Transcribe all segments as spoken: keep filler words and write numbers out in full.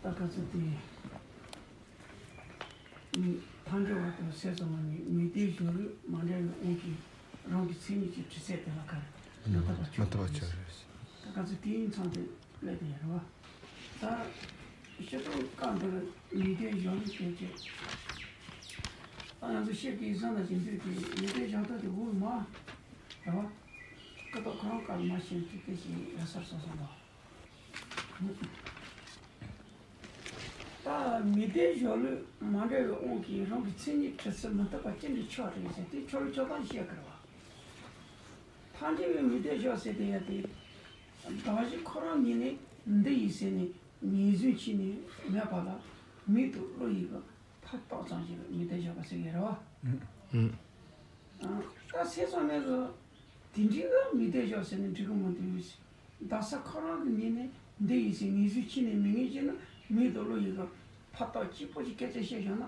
ད་ག་ཚོད་དེ། ཐང་གི་བར་དུ་སེམས་ཙམ་མ་ནི་མི་སྡེ་གཞུང་ལུགས་མ་འདྲ་བའི་དབང་གིས་རང་གི་མཚན་ཉིད་ཀྱི་དྲི་ཚད་དེ་ལ་གར་མི་ཐོབ་པ་ཆགས། མི་ཐོབ་པ་ཆགས་རེད། ད་ག་ཚོད་དེའི་མཚམས་དེ་སླེབས་དེ་ཡོད་རེད་བ། ད་སྤྱི་ཚོགས་སྐབས་འདིར་མི་སྡེ་གཞུང་ལུགས་དེ་ཚོས་ད་ང་ཚོ་ཤེས་ཀྱི་བཟང་ལ་བཞིན་དུས་དེ་མི་སྡེ་གཞུང་ལུགས་དེ་འུར་མ་རེད་བ། ཀི་ཏོག་ཁོ་རང་སྐབས་མ་ཤེས་དུས་དེ་ཞིག་ཡ་སར་སོ་སོ་ལ། ད་མི་སྡེ་གཞུང་ལུགས་མ་འདྲ་བའི་དབང་གིས་རང་གི་མཚན་ཉིད་དྲི་ཚད་མི་ཐོབ་པ་ཅི་འདྲའི་ཆགས་རེད་ཟེར་དེ་ཆོ་ལུགས་ཆོ་སྟངས་བཤད་དགོས་རེད་བ། ཐང་རྒྱལ་བའི་མི་སྡེ་གཞུང་ཟེར་དེ་ཡ་དེ། གདགས་གཞི་ཁོ་རང་ཉིད་ནས་འདི་ཡིན་ཟེར་ནས་ངེས་བཟུང་བྱས་ནས་མེད་པ་ལ་མིག་དང་བློ་ཡི་གི་ཕར་བཏགས་ཙམ་ཞིག་ལ་མི་སྡེ་གཞུང་ཟེར་གྱི་རེད་བ། ཨང་། ད་སེམས་ཙམ་མེད་གི། དེ་འདྲའི་ཨ་མི་སྡེ་གཞུང་ཟེར་ནས་འགྲིག་གི་མི་འདུག་ཟེར། གདགས་ས་ཁོ་རང་གི་ཉིད་ནས་འདི་ཡིན་ཟེར་ངེས་བཟུང་བྱས་ནས་མི་ངེས་ཀྱི་ན་མིག་དང་བློ་ཡི་གི་ཕར་བཏགས་གཅིག་པོ་ཞིག་སྐད་ཆ་བཤད་བཞག་ན་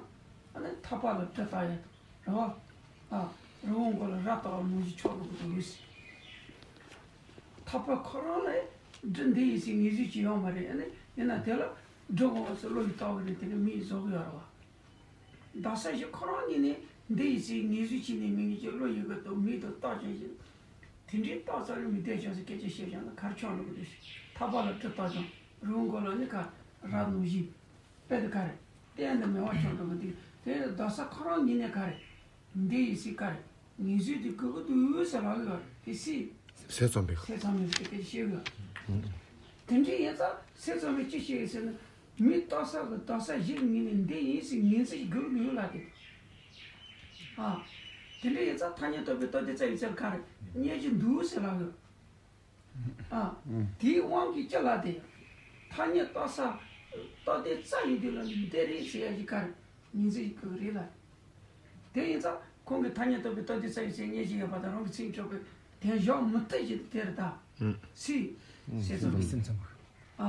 ཨ་ནི་ཐག་པ་ལ་གྲི་བཏགས་ཡ་དང་རེད་བ། ཨ། རི་བོ་མགོ་ལ་རྭ་བཏགས་པ་ནང་བཞིན་ཆགས་འགྲོ་གི་འདུག་ཟེར། ཐག་པ་ཁོ་རང་ལ་གྲི་འདི་ཡིན་ཟེར་ངེས་བཟུང་བྱས་ཡོད་མ་རེད། ཨ་ནི་ཡིན་ན་དེ་ལ་གྲི་དགོས་པ་ཟེར་བློ་ཡིས་བཏགས་གི་རེད། དེ་ནི་མིས་བཟོ་གི་ཡོད་རེད་བ། གདགས་ས་གཞི་ཁོ་རང་ཉིད་ནས་འདི་ཡིན་ཟེར་ངེས་བཟུང་བྱས་ནས་མི་ངེས་ཀྱི་བློ་ཡི་གི་དང་མིག་དང་བཏགས་ཀྱང་ཞིང་། དེ་འདྲའི་བཏགས་ས་རུ་མི་སྡེ་གཞུང་ཟེར་སྐད་ཆ་བཤད་བཞག་ན་གར་ཆགས་འགྲོ་གི་འདུག་ཟེར། ཐག་པ་ལ་གྲི་བཏགས་ཀྱང་རི་བོ་མགོ་ལ་ནི་ག་རྭ་ནང་བཞིན། དཔེ་དེ་ག་རེད། གཏན་དུ་མེད་པ་ཆགས་འགྲོ་གི་འདུག་དེ་གདགས་ས་ཁོ་རང་ཉིད་ནས་ག་རེད། འདི་ཡིན་ཟེར་ག་རེད། ངེས་བཟུང་དེ་དགོས་ཀྱི་འདུག་ཟེར་ལབ་ཡོད་རེད། དེ་སྲིད། སེམས་ཙམ་པས། སེམས་ཙམ་མེད་ཟེར་སྐད་ཆ་བཤད་ཡོད། དེ་འདྲ་ཡིན་ཙང་སེམས་ཙམ་པས་ཅི་བཤད་ཡོད་ཟེར་ན། མིག་བཏགས་ས་གི་གདགས་ས་གཞི་ཉིད་ནས་འདི་ཡིན་ཟེར་ངེས་འཛིན་དགོས་ཀྱི་ཡོད་ལབ་དེ། ཨ། དེ་འདྲ་ཡིན་ཙང་ཐ་སྙད་རྟོག་པའི་རྟོགས་ལྡན་རྩ་བའི་ཚད་ག་རེད། རྙེད་ཀྱི་འདུག་ཟེར་ལབ་ཡོད། ཨ། དེའི་དབང་གིས་ཅི་ལབ་དེ། ཐ་སྙད་བཏགས་ས། རྟོགས་ལྡན་རྩ་བའི་དུས་ལ་འདི་རེད་ཟེར་ཡ་ཞིག་ག་རེ། ངེས་འཛིན་ཞིག་དགོས་རེད་ལ། དེ་ཡིན་ཙང་ཁོང་གིས་ཐ་སྙད་རྟོག་པའི་རྟོགས་ལྡན་རྩ་བའི་ཚད་རྙེད་བཞིན་ཡོད་པ་དང་རང་གི་མཚན་ཉིད་གྲུབ་པའི་དོན་བཞག་མི་ཐུབ་ཅིག་དེ་རེད་ད། སྲིད། སེམས་ཙམ་པ། སེམས་ཙམ་པ།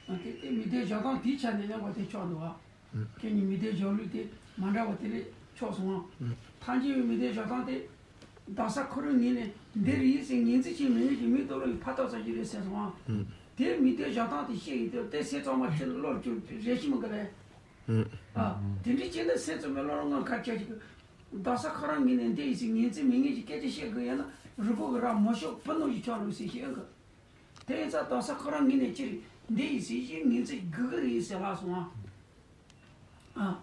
ཨ། དེ་དེ་མི་སྡེ་གཞུང་དང་དེའི་ཆ་ནས་གནས་པ་དེ་ཆགས་འདུག་ཨ། ཁྱེད་གཉིས་མི་སྡེ་གཞུང་ལུགས་དེ་མ་འདྲ་བ་དེ་ལས་ཆགས་སོང་ཨ། ཐང་རྒྱལ་བའི་མི་སྡེ་གཞུང་དང་དེ། གདགས་ས་ཁོ་རང་ཉིད་ནས་འདི་རེད་ཟེར་ངེས་འཛིན་བྱེད་མི་ངེས་ཀྱི་མིག་དང་བློ་ཡི་ཕར་བཏགས་ཙམ་ཞིག་རེད་ཟེར་སོང་ཨ། དེ་མི་སྡེ་གཞུང་དང་དེ་བཤད་ཡོད་དེ་དེ་སེམས་ཙམ་པ་ཚོས་བློར་བཅུག་རེ་ཞིག་མི་དགོས་རེད། ཨ། དེ་འདྲའི་ཆེད་དུ་སེམས་ཙམ་པའི་བློ་ལ་ངར་ཁ་ཆགས་ཤིག་གདགས་ས་ཁོ་རང་ངོས་ནས་འདི་ཡིན་ཟེར་ངེས་འཛིན་མི་ངེས་ཀྱི་སྐད་ཆ་བཤད་དགོས་ཡོད་ན་རི་བོ་གི་རྭ་མོ་ཤོག་བུ་ནང་བཞིན་ཆགས་འགྲོ་ཟེར་ཞིག་ཡོད་གི། དེ་ཡིན་ཙང་གདགས་ས་ཁོ་རང་ངོས་ནས་ཅི་རེད་འདི་ཡིན་ཟེར་ཞིག་ངེས་འཛིན་དགོས་ཀྱི་རེད་ཟེར་ལབ་སོང་ཨ། ཨ།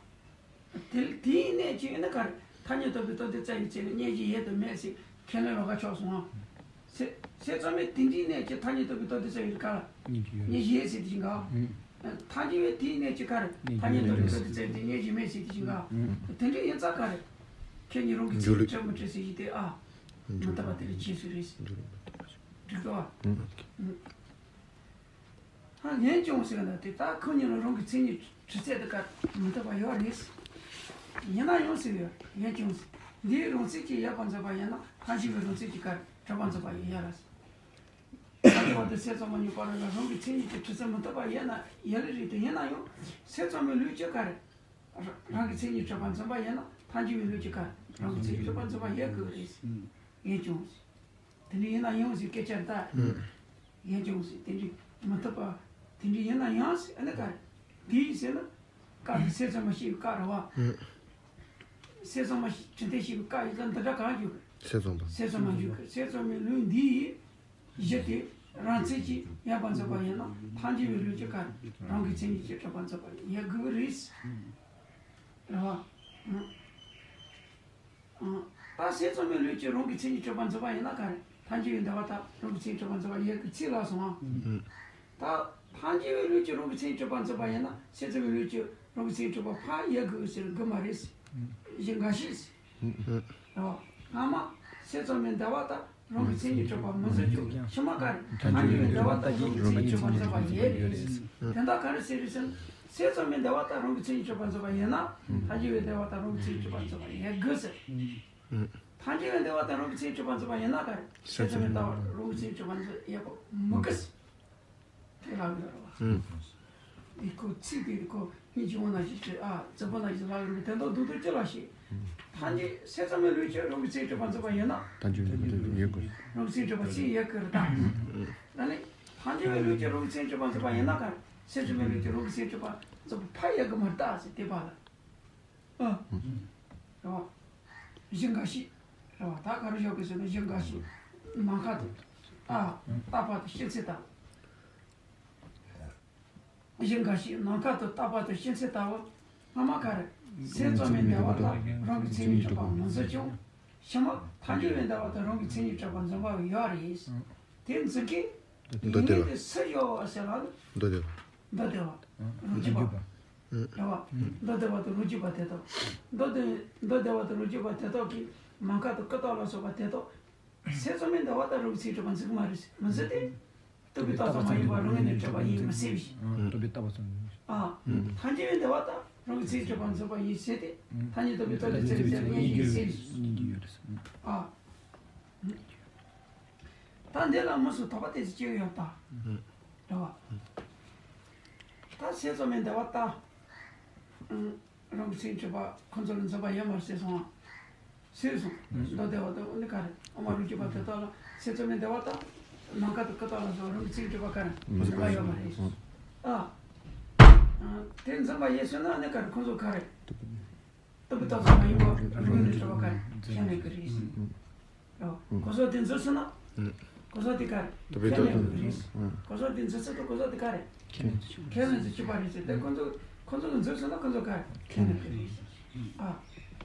དེ་དེའི་གནད་ཅིག་ཡིན་ན་ག་རེ་ཐ་སྙད་རྟོག་པའི་རྟོགས་ལྡན་རྩ་བའི་ཚད་ལ་རྙེད་བཞིན་ཡོད་དམ་མེད་ཟེར་ཁས་ལེན་རོགས་ག་ཆགས་སོང་ཨ། སེ་སེམས་ཙམ་པས་དེ་འདྲའི་གནད་ཀྱི་ཐ་སྙད་རྟོག་པའི་རྟོགས་ལྡན་རྩ་བའི་ག་ལ་རྙེད་བཞིན་ཡོད་ཟེར་དེ་བཞིན་ག་ཐང་རྒྱལ་བས་དེའི་གནད་ཀྱི་ག་རེ་ཐ་སྙད་རྟོག་པའི་རྟོགས་ལྡན་རྩ་བའི་ཚད་ལ་རྙེད་བཞིན་མེད་ཟེར་དེ་བཞིན་ག་དེ་འདྲ་ཡིན་ཙང་ག་རེ་ཁྱེད་ཉིད་རང་གི་ཚིག་འགྲིག་མི་འགྲིག་ཟེར་གྱི་དེ་ཨ། མི་ལྟ་བ་དེ་ལ་རྗེས་སུ་རེད་ཟེར། འགྲིག་གི་བ། ཧ་ངས་ཀྱང་ཟེར་ན་དེ་ལྟར་ཁོ་གཉིས་ལ་རང་གི་མཚན་ཉིད་དྲི་ཚད་དེ་ག་མི་ཐུབ་པ་ཡོད་རེད། ཡིན་ན་ཡང་ཟེར་ཡོད་ངས་ཀྱང་ཟེར། འདིའི་རང་མཚན་གྱིས་ཡོད་པར་འཛིན་པ་ཡིན་ན་ཐང་རྒྱལ་བའི་རང་མཚན་གྱིས་ག་རེ་གྲུབ་པར་འཛིན་པ་ཡིན་ཡ་ལ། ཐང་རྒྱལ་བ་དེ་སེམས་ཙམ་པ་ཉིད་པ་རང་ལ་རང་གི་མཚན་ཉིད་ཀྱི་དྲི་ཚད་མི་ཐུབ་པ་ཡོད་ན་ཡོད་ལེ་རེད་དེ་ཡིན་ན་ཡང་སེམས་ཙམ་པའི་ལུགས་ཀྱིས་ག་རེ། རང་གི་མཚན་ཉིད་གྲུབ་པར་འཛིན་པ་ཡིན་ན་ཐང་རྒྱལ་བའི་ལུགས་ཀྱིས་ག་རེ་རང་གི་མཚན་ཉིད་གྲུབ་པར་འཛིན་པ་ཡོད་དགོས་རེད་ཟེར། ངས་ཀྱང་ཟེར། དེ་འདྲ་ཡིན་ན་ཡང་ཟེར་སྐད་ཆ་རེད་ད། ཡིན་ཀྱང་ཟེར་དེ་འདྲ་མི་ཐུབ་པ། དེ་འདྲ་ཡིན་ན་ཡང་ཟེར་ཨ་ནི་ག་རེ། དེ་ཡིན་ཟེར་ན། བཀའ་དེ་སེམས་ཙམ་པ་ཞིག་བཀའ་རེད་བ། སེམས་ཙམ་པ་ཞིག་དྲི་ལྡན་ཞིག་བཀའ་ཡིན་ཙང་འདི་འདྲ་གང་འཇུག་གི། སེམས་ཙམ་པ། སེམས་ཙམ་པ་འཇུག་གི་སེམས་ཙམ་པའི་ལུགས་འདི་ཡི་གཞི་དེ་རང་མཚན་གྱིས་ཡོད་པར་འཛིན་པ་ཡིན་ན་ཐང་རྒྱལ་བའི་ལུགས་ཀྱི་བཀའ་རང་གི་མཚན་ཉིད་ཀྱིས་གྲུབ་པར་འཛིན་པ་ཡིན་དགོས་ཀྱི་རེད། རེད་བ། ད་སེམས་ཙམ་པའི་ལུགས་ཀྱིས་རང་གི་མཚན་ཉིད་གྲུབ་པར་འཛིན་པ་ཡིན་ན་ག་རེ། ཐང་རྒྱལ་བའི་འདོད་པ་ལྟར་རང་གི་མཚན་ཉིད་གྲུབ་པར་འཛིན་པ་ཡོད་དགོས་ཚིག་ལ་སོང་ཨ། ད་ཐང་རྒྱལ་བའི་ལུགས་ཀྱིས་རང་གི་མཚན་ཉིད་གྲུབ་པར་འཛིན་པ་ཡིན་ན་སེམས་ཙམ་པའི་ལུགས་ཀྱིས་རང་གི་མཚན་ཉིད་གྲུབ་པ་ཕར་ཡོད་དགོས་ཟེར་དགོས་མ་རེད། ཞེས་འགའ་ཞིག་ཟེར། རེད་བ། སྔ་མ་སེམས་ཙམ་པའི་འདོད་པ་ལྟར་རང་གི་མཚན་ཉིད་གྲུབ་པ་མི་འཛིན་རྒྱུ་ཕྱི་མ་ག་རེ། ཐང་རྒྱལ་བའི་འདོད་པ་ལྟར་གྱི་རང་གི་མཚན་ཉིད་གྲུབ་པར་འཛིན་པ་ཡོད་རེད། དེ་འདྲ་ག་རེ་ཟེར་རེད་ཟེར་ན། སེམས་ཙམ་པའི་འདོད་པ་ལྟར་རང་གི་མཚན་ཉིད་གྲུབ་པར་འཛིན་པ་ཡིན་ན། ཐང་རྒྱལ་བའི་འདོད་པ་ལྟར་རང་གི་མཚན་ཉིད་གྲུབ་པར་འཛིན་པ་ཡོད་དགོས་ཟེར། ཐང་རྒྱལ་བའི་འདོད་པ་ལྟར་རང་གི་མཚན་ཉིད་གྲུབ་པར་འཛིན་པ་ཡིན་ན་ག་རེ། སེམས་ཙམ་པའི་ལྟ་བ་རང་གི་མཚན་ཉིད་གྲུབ་པར་འཛིན་ཡོད་པ་མི་དགོས་ཟེར། དེ་ལབ་ཡོད་རེད་བ། འདི་ཁོ་ཚིག་དེ་ཁོ་སྙིང་རྗེ་བོ་ན་ཞིག་བྱེད་ཨ་རྩུབ་པོ་ན་ཞིག་ལབ་ཡོད་རེད། དེ་འདྲ་འདུག་འདུག་ཅི་ལ་ཞིག་ཐང་རྒྱལ་སེམས་ཙམ་པའི་ལུགས་ཀྱིས་རང་གི་མཚན་ཉིད་གྲུབ་པར་འཛིན་པ་ཡིན་ན། ཐང་རྒྱལ་བའི་ལུགས་ཀྱིས་ཡོད་དགོས། རང་གི་མཚན་ཉིད་གྲུབ་པ་ཅི་ཡོད་དགོས་རེད་ད། ད་ནི་ཐང་རྒྱལ་བའི་ལུགས་ཀྱིས་རང་གི་མཚན་ཉིད་གྲུབ་པར་འཛིན་པ་ཡིན་ན་ག་རེ། སེམས་ཙམ་པའི་ལུགས་ཀྱི་རང་གི་སེམས་སྒྲིབ་པ་འཛིན་པ་ཕར་ཡོད་གི་མ་རེད་ད་ཟེར་དེ་བ་ལ། ཨ། རེད་བ། གཞི་འགའ་ཞིག་རེད་བ། ད་ག་རེ་ཞོག་གི་ཟེར་ན་གཞི་འགའ་ཞིག་ནམ་མཁའ་དང་། ཨ། རྟག་པ་དང་ཤེས་ཚད་དང་། གཞི་འགའ་ཞིག་ནམ་མཁའ་དང་རྟག་པ་དང་ཤེས་ཚད་ལྟ་བུ། སྔ་མ་ག་རེ། སེམས་ཙམ་པའི་འདས་པ་དག་རང་གི་མཚན་ཉིད་གྲུབ་པ་མི་འཛིན་ཀྱང་། ཕྱི་མ་ཐལ་འགྱུར་བའི་འདས་པ་དག་རང་གི་མཚན་ཉིད་གྲུབ་པ་འཛིན་པ་ཡོད་རེད། དེ་འཛིན་མཁན་ཡིན་མིན་དེ་སུ་ཡོད་ཟེར་ན། མདོ་སྡེ་པ། མདོ་སྡེ་པ། རང་རྒྱུད་པ། རེད་བ། མདོ་སྡེ་པ་དང་རང་རྒྱུད་པ་དེ་དག་མདོ་སྡེ། མདོ་སྡེ་པ་དང་རང་རྒྱུད་པ་དེ་དག་གིས་ནམ་མཁའ་དང་ཀུན་བརྟགས་ལ་སོགས་པ་དེ་དག་སེམས་ཙམ་པའི་འདས་པ་དག་རང་གི་མཚན་ཉིད་གྲུབ་པ་འཛིན་གྱི་མ་རེད། མི་འཛིན་ཏེ། རྟོག་པས་རྟོགས་ཙམ་མ་ཡིན་པར་རང་ངོས་ནས་གྲུབ་པ་ཡིན་མི་སྲིད་པས། རྟོག་པས་རྟོགས་པ་ཙམ་ཡིན། ཨ། ཐལ་འགྱུར་བའི་འདས་པ་དག་རང་གི་མཚན་ཉིད་གྲུབ་པ་འཛིན་པ་ཡིན་ཟེར་ཏེ། ཐལ་འགྱུར་རྟོག་པས་རྟོགས་ཏེ་བཙལ་བའི་ཚེ་གཉིས་ཀྱིས་སྲིད། གཉིས་ཀྱིས་ཡོད་རེད། ཨ། ད་འདི་ལ་དངོས་སུ་དོགས་པ་དེ་ཚོ་སྐྱེ་གི་ཡོད་ད། རེད་བ། ད་སེམས་ཙམ་པའི་འདས་པ་དག་རང་གི་མཚན་ཉིད་གྲུབ་པ་ཁོ་ཚོ་ལ་འཛིན་པ་ཡོད་མ་རེད་ཟེར་སོང་ང་། ཟེར་སོང་། མདོ་སྡེ་པ་དང་ཨ་ནི་ག་རེ། དབུ་མ་རང་རྒྱུད་པ་དེ་དག་ལ་སེམས་ཙམ་པའི་འདས་པ་དག་ནམ་མཁའ་དང་ཀུན་བརྟགས་ལ་སོགས་རང་གི་མཚན་ཉིད་གྲུབ་པ་ག་རེ། འཛིན་པ་ཡོད་མ་རེད། ཨ། དེ་འཛིན་པ་ཡོད་ཟེར་ན་ཨ་ནི་ག་རེ་ཁོ་ཚོ་ག་རེ། རྟོག་པས་རྟོགས་ཙམ་མ་ཡིན་པ་རང་ངོས་ནས་གྲུབ་པ་ག་རེ། ཁས་ལེན་གྱི་རེད། གོ་ས་དེ་འཛིན་ཟེར་ན། གོ་ས་དེ་ག་རེ། རྟོག་པས་རྟོགས་ཙམ། གོ་ས་དེ་འཛིན་ཟེར་དུས་གོ་ས་དེ་ག་རེ། ཁས་ལེན་ཚུལ་གཅིག་པ་རེད་ཟེར་ཏེ་ཁོ་ཚོ་ཁོ་ཚོ་གི་འཛིན་ཟེར་ན་ཁོ་ཚོ་ག་རེ། ཁས་ལེན་གྱི་རེད། ཨ།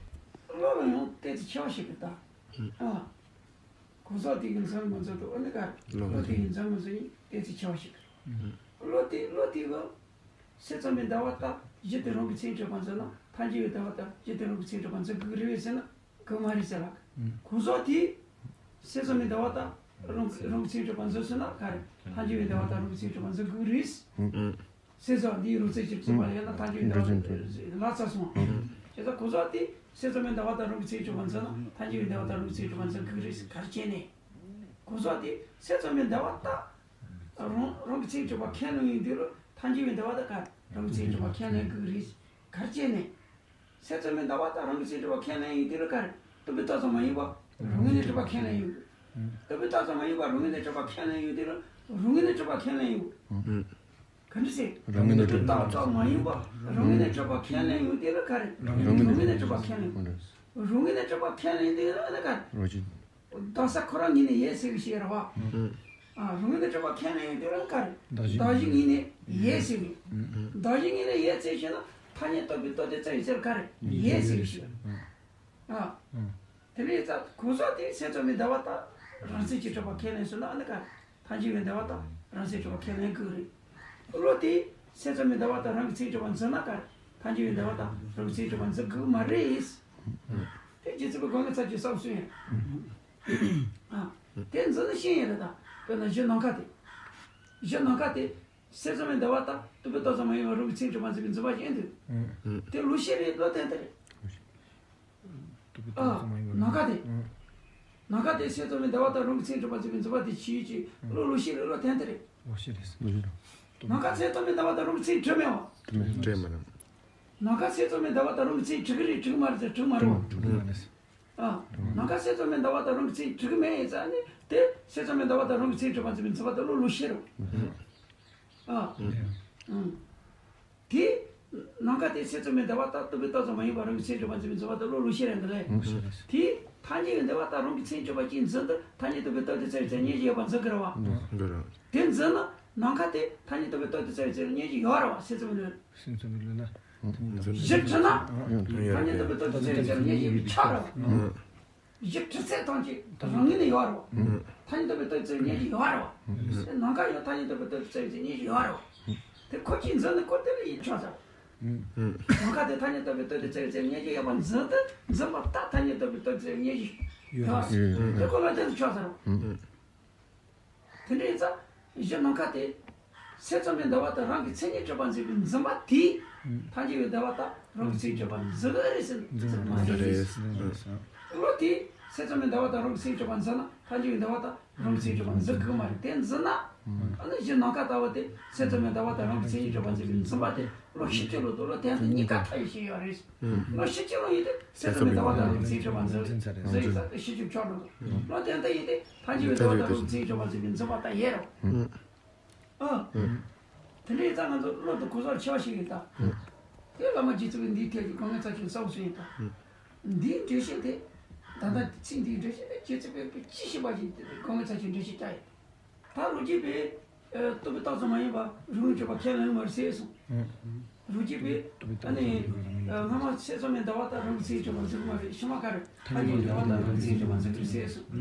བློ་ལ་ཡང་ཏོག་ཙམ་ཆེ་བ་ཞིག་གི་ད། ཨ། གོ་ས་དེ་གི་འཛིན་མི་འཛིན་དུ་ཨ་ནི་ག་རེ། བློ་དེ་གི་འཛིན་མི་འཛིན་ཏོག་ཙམ་ཆེ་བ་ཞིག་གི། བློ་དེ་བློ་དེ་གི། སེམས་ཙམ་པའི་འདས་པ་དག་གཞི་དེ་རང་གི་མཚན་ཉིད་གྲུབ་པ་འཛིན་ན་ཐལ་འགྱུར་བའི་འདས་པ་དག་གཞི་དེ་རང་གི་མཚན་ཉིད་གྲུབ་པ་འཛིན་དགོས་རེད་ཟེར་ན། གོ་མ་རེད་ཟེར་ལ། གོ་ས་དེ། སེམས་ཙམ་པའི་འདས་པ་དག་རང་རང་གི་མཚན་ཉིད་གྲུབ་པ་འཛིན་ཟེར་ན་ག་རེ། ཐལ་འགྱུར་བའི་འདས་པ་དག་རང་གི་མཚན་ཉིད་གྲུབ་པ་འཛིན་དགོས་རེད། སེམས་ཙམ་འདིའི་རང་མཚན་གྱིས་གྲུབ་པ་ཡིན་ན་ཐལ་འགྱུར་བའི་འདས་པ་ལ་ཚར་སོང་། བྱས་ཙང་གོ་ས་དེ་སེམས་ཙམ་པའི་འདས་པ་དག་རང་གི་མཚན་ཉིད་གྲུབ་པ་འཛིན་ན་ཐལ་འགྱུར་བའི་འདས་པ་དག་རང་གི་མཚན་ཉིད་གྲུབ་པ་འཛིན་དགོས་རེད་ཟེར་ག་རེ་བྱས་ནས། གོ་ས་དེ་སེམས་ཙམ་པའི་འདས་པ་དག་རང་རང་གི་མཚན་ཉིད་གྲུབ་པ་ཁས་ལེན་ཡོང་དུས་ལ་ཐལ་འགྱུར་བའི་འདས་པ་དག་ག་རང་གི་མཚན་ཉིད་གྲུབ་པ་ཁས་ལེན་དགོས་རེད་ག་རེ་བྱས་ནས། སེམས་ཙམ་པའི་འདས་པ་དག་རང་གི་མཚན་ཉིད་གྲུབ་པ་ཁས་ལེན་ཡོང་དུས་ལ་ག་རེ། རྟོག་པས་རྟོགས་ཙམ་མ་ཡིན་པ་རང་ངོས་ནས་གྲུབ་པ་ཁས་ལེན་ཡོང་དགོས། རྟོག་པས་རྟོགས་ཙམ་མ་ཡིན་པ་རང་ངོས་ནས་གྲུབ་པ་ཁས་ལེན་ཡོང་དུས་ལ་རང་ངོས་ནས་གྲུབ་པ་ཁས་ལེན་ཡོང་དགོས། ག་འདྲ་ཟེར། རང་ངོས་ནས་གྲུབ། རྟོག་པས་རྟོགས་ཙམ་མ་ཡིན་པ་རང་ངོས་ནས་གྲུབ་པ་ཁས་ལེན་ཡོང་དུས་ལ་ག་རེ། རང་ངོས་ནས་གྲུབ་པ་ཁས་ལེན། རང་ངོས་ནས་གྲུབ་པ་ཁས་ལེན་དུས་ལ་ནི་ག་རེ། རང་བཞིན། གདགས་ས་ཁོ་རང་ངོས་ནས་ཡོད་ཟེར་གི་ཞིག་རེད་བ། ཨ། རང་ངོས་ནས་གྲུབ་པ་ཁས་ལེན་ཡོང་དུས་ལ་ག་རེ། གདགས་གཞི། གདགས་གཞི་ངོས་ནས་ཡོད་ཟེར་གི། གདགས་གཞི་ངོས་ནས་ཡོད་ཟེར་ཞེ་ན་ཐ་སྙད་རྟོག་པས་རྟོགས་ཏེ་བཙལ་བའི་ཚེ་ལ་ག་རེ། ཡོད་ཟེར་གི་ཞིག་ཨ། དེ་ནས་ད་གོ་ས་དེ་སེམས་ཙམ་པའི་འདས་པ་དག་རང་མཚན་གྱིས་གྲུབ་པ་ཁས་ལེན་ཟེར་ན་ཨ་ནི་ག་རེ། ཐལ་འགྱུར་བའི་འདས་པ་དག་རང་མཚན་གྲུབ་པ་ཁས་ལེན་དགོས་རེད། བློ་དེ་སེམས་ཙམ་པའི་འདས་པ་དག་རང་གི་མཚན་གྲུབ་པ་འཛིན་ན་ག་རེ། ཐལ་འགྱུར་བའི་འདས་པ་དག་རང་གི་མཚན་གྲུབ་པ་འཛིན་དགོས་མ་རེད། དེ་རྗེ་བཙུན་པའི་སྒོམ་ལ་ཚར་གྱི་བསམ་སོང་ཡང་། ཨ། དེ་འཛིན་ན་ཤེས་ཡིན་རེད་ད། དཔེར་ན་གཞི་ནམ་མཁའ་དེ། གཞི་ནམ་མཁའ་དེ། སེམས་ཙམ་པའི་འདས་པ་དག་རྟོག་པས་རྟོགས་ཙམ་མ་ཡིན་པ་རང་གི་མཚན་གྲུབ་པ་འཛིན་པའི་འཛིན་པ་ཅན་དུ། དེ་བློ་ཤེས་རེད་བློ་བརྟན་ཏེ་རེད། ཨ། ནམ་མཁའ་དེ། ནམ་མཁའ་དེ་སེམས་ཙམ་པའི་འདས་པ་དག་རང་གི་མཚན་གྲུབ་པ་འཛིན་པའི་འཛིན་པ་དེ་ཕྱིའི་ཕྱིའི་བློ་བློ་ཤེས་རེད་བློ་བརྟན་ཏེ་རེད། ལོ་ཤེས་རེད། ནམ་མཁའ་སེམས་ཙམ་པའི་འདས་པ་དག་རང་གི་མཚན་གྲུབ་མེད་པ། གྲུབ་མེད་གྲུབ་མ་རེད། ནམ་མཁའ་སེམས་ཙམ་པའི་འདས་པ་དག་རང་གི་མཚན་གྲུབ་ཀྱི་རེད་གྲུབ་མ་རེད་ཟེར་གྲུབ་མ་རེད་བ། གྲུབ་མ་རེད། ཨ། ནམ་མཁའ་སེམས་ཙམ་པའི་འདས་པ་དག་རང་གི་མཚན་གྲུབ་ཀྱི་མེད་ཡིན་ཙང་ནི་དེ་སེམས་ཙམ་པའི་འདས་པ་དག་རང་གི་མཚན་གྲུབ་པ་འཛིན་པའི་འཛིན་པ་དེ་བློ་བློ་ཤེས་རེད། ཨ། ཨང་། དེ། ནམ་མཁའ་དེ་སེམས་ཙམ་པའི་འདས་པ་དག་རྟོག་པས་རྟོགས་ཙམ་མ་ཡིན་པ་རང་གི་མཚན་གྲུབ་པ་འཛིན་པའི་འཛིན་པ་དེ་བློ་བློ་ཤེས་རེད་འདི་ལས། ལོ་ཤེས་རེད། དེ་ཐལ་འགྱུར་བའི་འདས་པ་དག་རང་གི་མཚན་གྲུབ་པ་ཅིག་འཛིན་དུས་ཐ་སྙད་རྟོག་པས་རྟོགས་ཏེ་བཙལ་བའི་ཚེ་སྙན་ཞིང་ཡོད་པར་འཛིན་དགོས་རེད་བ། འདོད་རེད། དེ་འཛིན་ན་ནམ་མཁའ་དེ་ཐ་སྙད་རྟོག་པས་རྟོགས་ཏེ་བཙལ་བའི་ཚེ་སྙན་ཞིང་ཡོད་རེད་བ་སེམས་ཙམ་པའི་ལུགས། སེམས་ཙམ་པའི་ལུགས་ལ། གཞི་གྲུབ་ན། ཐ་སྙད་རྟོག་པས་རྟོགས་ཏེ་བཙལ་བའི་ཚེ་སྙན་ཞིང་ཆགས་རེད་བ། གཞི་གྲུབ་ཚད་ཐམས་ཅད་རང་ངོས་ནས་ཡོད་རེད་བ། ཐ་སྙད་རྟོག་པས་རྟོགས་ཚད་སྙན་ཞིང་ཡོད་རེད་བ། ནམ་མཁའ་ཡང་ཐ་སྙད་རྟོག་པས་རྟོགས་ཚད་སྙན་ཞིང་ཡོད་རེད་བ། དེ་ཁོ་གཅིག་འཛིན་ནས་ཁོ་དེ་ལ་ཡིད་ཆགས་ཚར། ནམ་མཁའ་དེ་ཐ་སྙད་རྟོག་པས་རྟོགས་ཚད་སྙན་ཞིང་ཡོད་པར་འཛིན་དུས་འཛིན་པ་ལྟར་ཐ་སྙད་རྟོག་པས་རྟོགས་ཚད་སྙན་ཞིང་ཡོད་རེད། དེ་ཁོ་ལ་དེ་ལ་ཆགས་ཚར་བ། དེ་འདྲ་ཡིན་ཙང་གཞི་ནམ་མཁའ་དེ། སེམས་ཙམ་པའི་འདས་པ་དག་རང་གི་མཚན་ཉིད་གྲུབ་པ་འཛིན་པའི་འཛིན་པ་དེས། ཐལ་འགྱུར་བའི་འདས་པ་དག་རང་གི་མཚན་ཉིད་གྲུབ་པ་འཛིན་གྱི་རེད་ཟེར་འཛིན་མ་རེད། བློ་དེས་སེམས་ཙམ་པའི་འདས་པ་དག་རང་གི་མཚན་ཉིད་གྲུབ་པ་འཛིན་ན་ཐལ་འགྱུར་བའི་འདས་པ་དག་རང་གི་མཚན་ཉིད་གྲུབ་པ་འཛིན་གྱི་མ་རེད། དེ་འཛིན་ན། ཨ་ནི་གཞི་ནམ་མཁའ་ལྟ་བུ་དེ་སེམས་ཙམ་པའི་འདས་པ་དག་རང་གི་མཚན་ཉིད་གྲུབ་པ་འཛིན་པའི་འཛིན་པ་དེ་བློ་ཤེས་བྱེད་ལུགས་དང་བློ་བརྟན་ཏེ་གཉིས་ཀ་མཐའ་ཡས་ཤིག་ཡོད་རེད། བློ་ཤེས་བྱེད་ལུགས་ཡིན་ཏེ་སེམས་ཙམ་པའི་འདས་པ་དག་རང་གི་མཚན་ཉིད་གྲུབ་པ་འཛིན་ཟེར་ཡིན་ཙང་ཤེས་བྱེད་ཕྱོགས་ལུགས། བློ་བརྟན་ཏེ་ཡིན་ཏེ་ཐལ་འགྱུར་བའི་འདས་པ་དག་རང་གི་མཚན་ཉིད་གྲུབ་པ་འཛིན་པའི་འཛིན་པ་དག་ཡོད་རེད། ཨ། དེ་འདྲའི་ཙང་ང་ཚོ་བློ་དང་གོ་སར་ཆེ་བ་ཞིག་ཡིན་ད། དེ་བླ་མ་རྗེ་བཙུན་པས་འདིའི་ཐད་ཀྱི་དཀའ་ངལ་ཚབས་ཆེན་གསལ་པོ་བཟོས་ཡིན་ད། འདིའི་འགྲེལ་བཤད་དེ། ད་ལྟ་ཚིག་འདིའི་འགྲེལ་བཤད་དེ་རྗེ་བཙུན་པས་ཅི་ཤེས་པ་ཞིག་དཀའ་ངལ་ཚབས་ཆེན་འགྲེལ་བཤད་བྱ་ཡིན། ད་རོ་གཅིག་པས། ཨ། རྟོག་པས་བཏགས་ཙམ་མ་ཡིན་པ་རང་རིག་གྲུབ་པ་ཁས་ལེན་མ་རེད་ཟེར་གསུངས། རོ་གཅིག་པས། ཨ་ནི། ཨ། སྔ་མ་ཚད་ཙམ་མའི་འདའ་བ་དང་རང་གི་མཚན་ཉིད་གྲུབ་པ་འཛིན་གྱི་མ་རེད། ཕྱི་མ་ག་རེ། ཐ་སྙད་འདའ་བ་དང་རང་གི་མཚན་ཉིད་གྲུབ་པ་འཛིན་གྱི་རེད་ཟེར་གསུངས།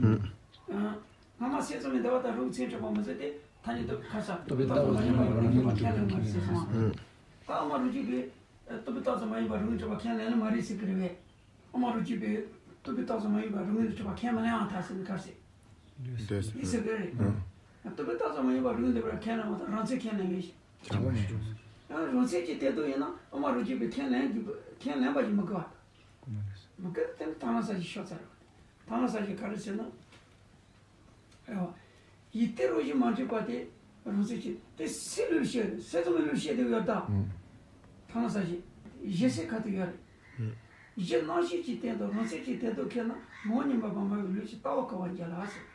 ཨ། སྔ་མ་ཚད་ཙམ་མའི་འདའ་བ་དང་རང་གི་མཚན་ཉིད་གྲུབ་པ་མ་འཛིན་ཏེ་ཐ་སྙད་དུ་ཁ་ས་རྟོག་པས་བཏགས་ཙམ་མ་ཡིན་པ་རང་གི་མཚན་ཉིད་གྲུབ་པ་ཁས་ལེན་མ་རེད་ཟེར་གསུངས། ད་ཨ་མ་རོ་གཅིག་པས། རྟོག་པས་བཏགས་ཙམ་མ་ཡིན་པ་རང་གི་མཚན་ཉིད་གྲུབ་པ་ཁས་ལེན་མ་རེད་ཟེར་གྱི་རེད་པས། ཨ་མ་རོ་གཅིག་པས་རྟོག་པས་བཏགས་ཙམ་མ་ཡིན་པ་རང་གི་མཚན་ཉིད་གྲུབ་པ་ཁས་མི་ལེན་པར་ཐལ་ཟེར་ནས་ག་རེ་ཟེར། འདོད་ཟེར། ཡིན་ཟེར་གི་རེད། རྟོག་པས་བཏགས་ཙམ་མ་ཡིན་པ་རང་གི་མཚན་ཉིད་གྲུབ་པ་ཁས་ལེན་པ་དང་རང་མཚན་ཁས་ལེན་མེད་ཞིང་། བྱ་བ་མེད། ཡང་རང་མཚན་གྱི་དོན་དུ་ཡིན་ན་ཨ་མ་རོ་གཅིག་པས་ཁས་ལེན་དགོས་པ་ཁས་ལེན་པ་ཞིག་མི་དགོས་པ་དང་། མི་དགོས། དེ་ནི་དང་བླངས་ས་ཞིག་ཤོར་ཚར་བ། དང་བླངས་ས་ཞིག་ག་རེ་ཟེར་ན། རེད་བ། ཡིད་རྟོན་རང་བཞིན་མ་འདྲེས་པ་དེ་རང་མཚན་གྱི་དེ་སུས་ལུགས་བཤད་རེད། སེམས་ཙམ་པས་ལུགས་བཤད་དེ་ཡོད་ད། ཐང་ས་ཞིག་གཞི་སེམས་ཁ་ཐུག་ཡོད་རེད། གཞི་རྣམ་ཤེས་ཀྱི་སྟེང་དུ་རང་མཚན་གྱི་དོན་དུ་ཁས་ན་ངོ་བོ་ཉིད་མ་སྨྲ་བའི་ལུགས་ཀྱི་ལྟ་བ་གོ་བར་འགྱུར་ལ་ཟེར།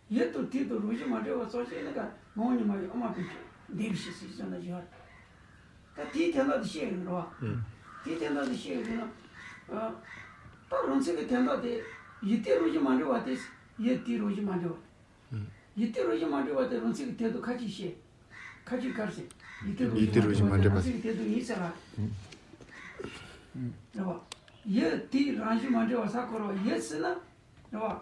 ཡིད་དང་དུས་དང་རང་བཞིན་མ་འདྲེས་པ་ཙམ་ཞིག་ནི་ཀ་ངོ་བོ་ཉིད་སྨྲ་བའི་དབུ་མ་པའི་ཆོས་འདས་པའི་ཕྱིར་ཟེར་ཟེར་ན་ཡོད་རེད། ད་དེའི་དོན་དག་དེ་བཤད་ཡོད་རེད་བ། དེའི་དོན་དག་དེ་བཤད་ཡོད་ན། ད་རང་མཚན་གྱི་དོན་དག་དེ་ཡིད་རྟོན་རང་བཞིན་མ་འདྲེས་པ་དེ། ཡིད་དུས་རང་བཞིན་མ་འདྲེས་པ། ཡིད་རྟོན་རང་བཞིན་མ་འདྲེས་པ་དེ་རང་མཚན་གྱི་དོན་དུ་ཁ་ཅིག་བཤད། ཁ་ཅིག་ག་རེ་ཟེར། ཡིད་རྟོན་རང་བཞིན་མ་འདྲེས་པ་དེ་རང་མཚན་གྱི་དོན་དུ་ཡིན་ཟེར་ལ། རེད་བ། ཡིད་དུས་རང་བཞིན་མ་འདྲེས་པ་ཟེར་གོ་རེད་བ། ཡིད་ཟེར་ན། རེད་བ།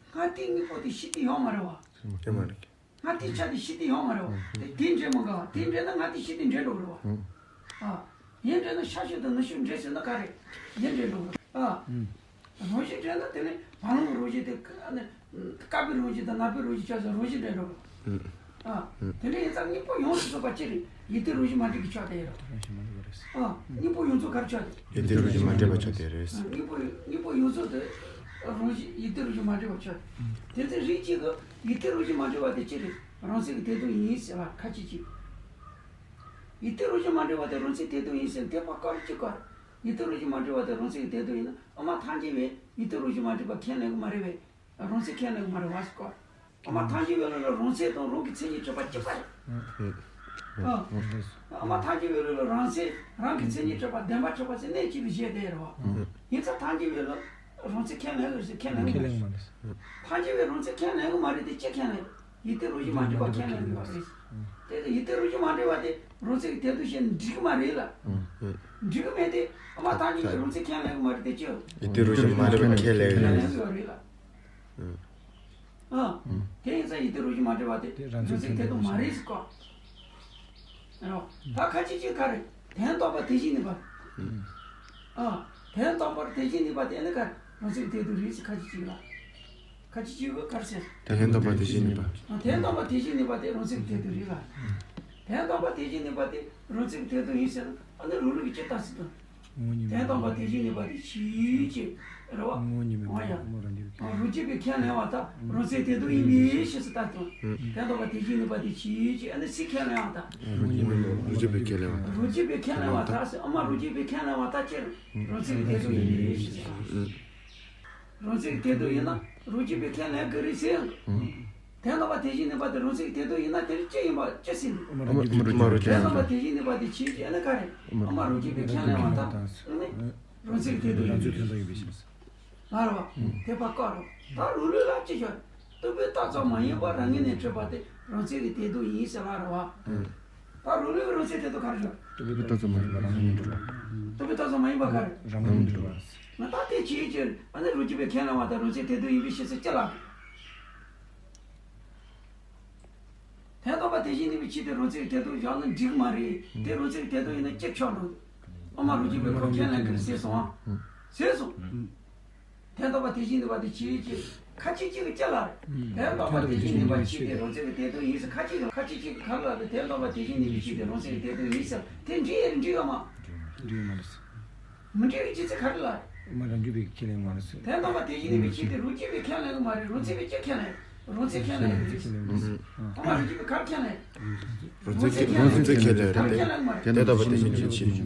སྔ་དུས་དངོས་པོ་དེ་ཕྱི་དུས་ཡོད་མ་རེད་བ། ཡོད་མ་རེད། སྔ་དུས་ཆ་དེ་ཕྱི་དུས་ཡོད་མ་རེད་བ། དེ་དུས་འདྲེས་མི་དགོས་བ། དུས་འདྲེས་ན་སྔ་དུས་ཕྱི་དུས་འདྲེས་འགྲོ་གི་རེད་བ། ཨ། ཡིད་འདྲེས་ན་ཤར་ཕྱོགས་དང་ནུབ་ཕྱོགས་འདྲེས་ཟེར་ན་ག་རེ། ཡིད་འདྲེས་འགྲོ་གི་རེད། ཨ། རང་བཞིན་འདྲེས་ན་དེ་ནི་བང་རིམ་རང་བཞིན་དེ་ཀ་ནི། དཀར་པོའི་རང་བཞིན་དང་ནག་པོའི་རང་བཞིན་ཆགས་ཟེར་རང་བཞིན་འདྲེས་འགྲོ་གི་རེད། ཨ། དེ་འདྲ་ཡིན་ཙང་དངོས་པོ་ཡོངས་སུ་རྫོགས་པ་ཅི་རེད། ཡིད་རྟོན་རང་བཞིན་མ་འདྲེས་ཀྱི་ཕྱོགས་དེ་ཡིན་རོ། ཨ། དངོས་པོ་ཡོངས་རྫོགས་ག་རེ་ཕྱོགས་དེ། ཡིད་རྟོན་རང་བཞིན་མ་འདྲེས་པ་ཕྱོགས་དེ་རེད། ཨ། དངོས་པོ་དངོས་པོ་ཡོངས་རྫོགས་དེ་རང་བཞིན་ཡིད་རྟོན་རང་བཞིན་མ་འདྲེས་པ་ཕྱོགས་དེ། དེ་ཚེ་རིགས་གཅིག་གི་ཡིད་རྟོན་རང་བཞིན་མ་འདྲེས་པ་དེ་ཅི་རེད། རང་མཚན་གྱི་དོན་དུ་ཡིན་ཟེར་བ་ཁ་ཅིག་གཅིག་ཡིད་རྟོན་རང་བཞིན་མ་འདྲེས་པ་དེ་རང་མཚན་དོན་དུ་ཡིན་ཟེར་དེ་པ་ཀ་རུ་གཅིག་ག་ཡིད་རྟོན་རང་བཞིན་མ་འདྲེས་པ་དེ་རང་མཚན་གྱི་དོན་དུ་ཡིན་ན་ཨ་མ་ཐམས་ཅད་པས་ཡིད་རྟོན་རང་བཞིན་མ་འདྲེས་པ་ཁས་ལེན་གི་མ་རེད་པས། རང་མཚན་ཁས་ལེན་གི་མ་རེད་བ་ཟེར་གོ། ཨ་མ་ཐམས་ཅད་པའི་ལུགས་ལ་རང་མཚན་དང་རང་གི་མཚན་ཉིད་གྲུབ་པ་གཅིག་པ་རེད། ཨ། ཨ་མ་ཐམས་ཅད་པའི་ལུགས་ལ་རང་མཚན་རང་གི་མཚན་ཉིད་གྲུབ་པ་བདེན་པ་གྲུབ་པ་ཟེར་གནས་གཅིག་ཏུ་བཞེད་བསྡད་རེད་བ། ཡིན་ཙང་ཐམས་ཅད་པའི་ལུགས་རང་མཚན་ཁས་ལེན་གི་ཟེར་ཁས་ལེན་གི་མ་རེད། ཐམས་ཅད་པའི་རང་མཚན་ཁས་ལེན་གི་མ་རེད་དེ་ཅི་ཁས་ལེན། ཡིད་རྟོན་རང་བཞིན་མ་འདྲེས་པ་ཁས་ལེན་གི་ཡོད་རེད། དེ་ཡིད་རྟོན་རང་བཞིན་མ་འདྲེས་པ་དེ་རང་མཚན་གྱི་དོན་དུ་བཤད་ན་འགྲིག་གི་མ་རེད་ལ། འགྲིག་གི་མེད་དེ་ཨ་མ་ཐམས་ཅད་པའི་རང་མཚན་ཁས་ལེན་གི་མ་རེད་དེ་ཅི། ཡིད་རྟོན་རང་བཞིན་མ་འདྲེས་པ་ཁས་ལེན་གི་ཡོད་རེད། ཁས་ལེན་གི་ཡོད་རེད་ལ། ཨ། དེ་ཡིན་ཙང་ཡིད་རྟོན་རང་བཞིན་མ་འདྲེས་པ་དེ་རང་མཚན་གྱི་དོན་དུ་མ་རེད་ཟེར་གོ། རོ། ད་ཁ་ཅིག་གཅིག་ག་རེ། དོན་དམ་པར་དེ་བཞིན་གནས་པ། ཨ། དོན་དམ་པར་དེ་བཞིན་གནས་པ་དེ་ནི་ག་རེ། རང་མཚན་གྱི་དོན་དུ་རེད་ཟེར་ཁ་ཅིག་གཅིག་ལ། ཁ་ཅིག་གཅིག་གིས་ག་རེ་ཟེར། དོན་དམ་པར་དེ་བཞིན་གནས་པ། ཨ། དོན་དམ་པར་དེ་བཞིན་གནས་པ་དེ་རང་མཚན་གྱི་དོན་དུ་རེད་ལ། དོན་དམ་པར་དེ་བཞིན་གནས་པ་དེ་རང་མཚན་གྱི་དོན་དུ་ཡིན་ཟེར་ན་ཨ་ནི་རང་ལུགས་ཀྱིས་ཅི་ལྟར་ཟེར་དང་། དོན་དམ་པར་དེ་བཞིན་གནས་པ་དེ་ཕྱིའི་ཕྱིར་རེད་བ། ཨང་ཡ། རང་རྒྱུད་པས་ཁས་ལེན་པར་ཐལ། རང་མཚན་དོན་དུ་ཡིན་པའི་ཕྱིར་ཟེར་ལྟར་དང་། དོན་དམ་པར་དེ་བཞིན་གནས་པ་དེ་ཕྱིའི་ཕྱིར་ཨ་ནི་སུས་ཁས་ལེན་པར་ཐལ། རང་རྒྱུད་པས་ཁས་ལེན་པར་ཐལ། རང་རྒྱུད་པས་ཁས་ལེན་པར་ཐལ་ཟེར་ཨ་མ་རང་རྒྱུད་པས་ཁས་ལེན་པར་ཐལ་ཅི་རེད། རང་མཚན་དོན་དུ་ཡིན་པའི་ཕྱིར་ཟེར། རང་མཚན་དོན་དུ་ཡིན་ན་རང་རྒྱུད་པས་ཁས་ལེན་གྱི་རེད་ཟེར། དོན་དམ་པར་དེ་བཞིན་གནས་པ་དེ་རང་མཚན་གྱི་དོན་དུ་ཡིན་ན་དེ་ནི་ཅི་ཡིན་པ་ཅི་ཟེར་ནས། ཨ་མ་རང་རྒྱུད་པས་ཁས་ལེན་པར་ཐལ། དོན་དམ་པར་དེ་བཞིན་གནས་པ་དེ་ཕྱིའི་ཕྱིར་ཨ་ནི་ག་རེ། ཨ་མ་རང་རྒྱུད་པས་ཁས་ལེན་པར་ཐལ། ཨ་ནི་རང་མཚན་གྱི་དོན་དུ་ཡིན་པའི་ཕྱིར། ལ་རེད་བ། དེ་པ་ཀ་རེད། ད་རང་ལུགས་ལ་ཅི་ཤོད། རྟོག་པས་བཏགས་ཙམ་མ་ཡིན་པ་རང་ངོས་ནས་གྲུབ་པ་དེ་རང་མཚན་གྱི་དོན་དུ་ཡིན་ཟེར་ལ་རེད་བ། ད་རང་ལུགས་རང་མཚན་དོན་དུ་ག་རེ་ཤོད། རྟོག་པས་བཏགས་ཙམ་མ་ཡིན་པ་རང་ངོས་ནས་གྲུབ་པ། རྟོག་པས་བཏགས་ཙམ་མ་ཡིན་པ་ག་རེ། རང་ངོས་ནས་གྲུབ་པ། ང་ད་དེ་ཅིའི་ཕྱིར་ཨ་ནི་རང་རྒྱུད་པས་ཁས་ལེན་པར་ཐལ། རང་མཚན་དོན་དུ་ཡིན་པའི་ཕྱིར་ཟེར་ཅི་ལ། དོན་དམ་པར་དེ་བཞིན་གནས་པའི་ཕྱིར་དེ་རང་མཚན་གྱི་དོན་དུ་བཞག་ན་འགྲིག་མ་རེད། དེ་རང་མཚན་གྱི་དོན་དུ་ཡིན་ན་ཅི་ཆགས་འགྲོ། ཨ་མ་རང་རྒྱུད་པས་ཁོ་ཁས་ལེན་གྱི་རེད་ཟེར་སོང་ཨ། ཟེར་སོང་། དོན་དམ་པར་དེ་བཞིན་གནས་པ་དེ་ཕྱིའི་ཕྱིར་ཁ་ཅིག་གཅིག་གིས་ཅི་ལ་རེད། དོན་དམ་པར་དེ་བཞིན་གནས་པའི་ཕྱིར་དེ་རང་མཚན་གྱི་དོན་དུ་ཡིན་ཟེར་ཁ་ཅིག་གིས་ཁ་ཅིག་གཅིག་གིས་ག་རེ་ལ་རེད། དོན་དམ་པར་དེ་བཞིན་གནས་པའི་ཕྱིར་དེ་རང་མཚན་གྱི་དོན་དུ་ཡིན་ཟེར་དེ་འགྲིག་ཡོད་རེད་འགྲིག་ཡོད་མ། འགྲིག་ཡོད་མ་རེད། མི་འགྲིག་པའི་རྒྱུ་མཚན་ག་རེ་ལ། ཨ་མ་རང་རྒྱུད་པས་ཁས་ལེན་མ་རེད་ཟེར། དོན་དམ་པར་དེ་བཞིན་གནས་པའི་ཕྱིར་དེ་རང་རྒྱུད་པས་ཁས་ལེན་གི་མ་རེད། རང་མཚན་པས་ཅི་ཁས་ལེན། རང་མཚན་ཁས་ལེན་གི་རེད། ཨ་མ་རང་རྒྱུད་པས་ག་རེ་ཁས་ལེན། རང་མཚན་ཁས་རང་མཚན་ཁས་ལེན་རེད་དེ། དོན་དམ་པར་དེ་བཞིན་གནས་པའི་ཕྱིར།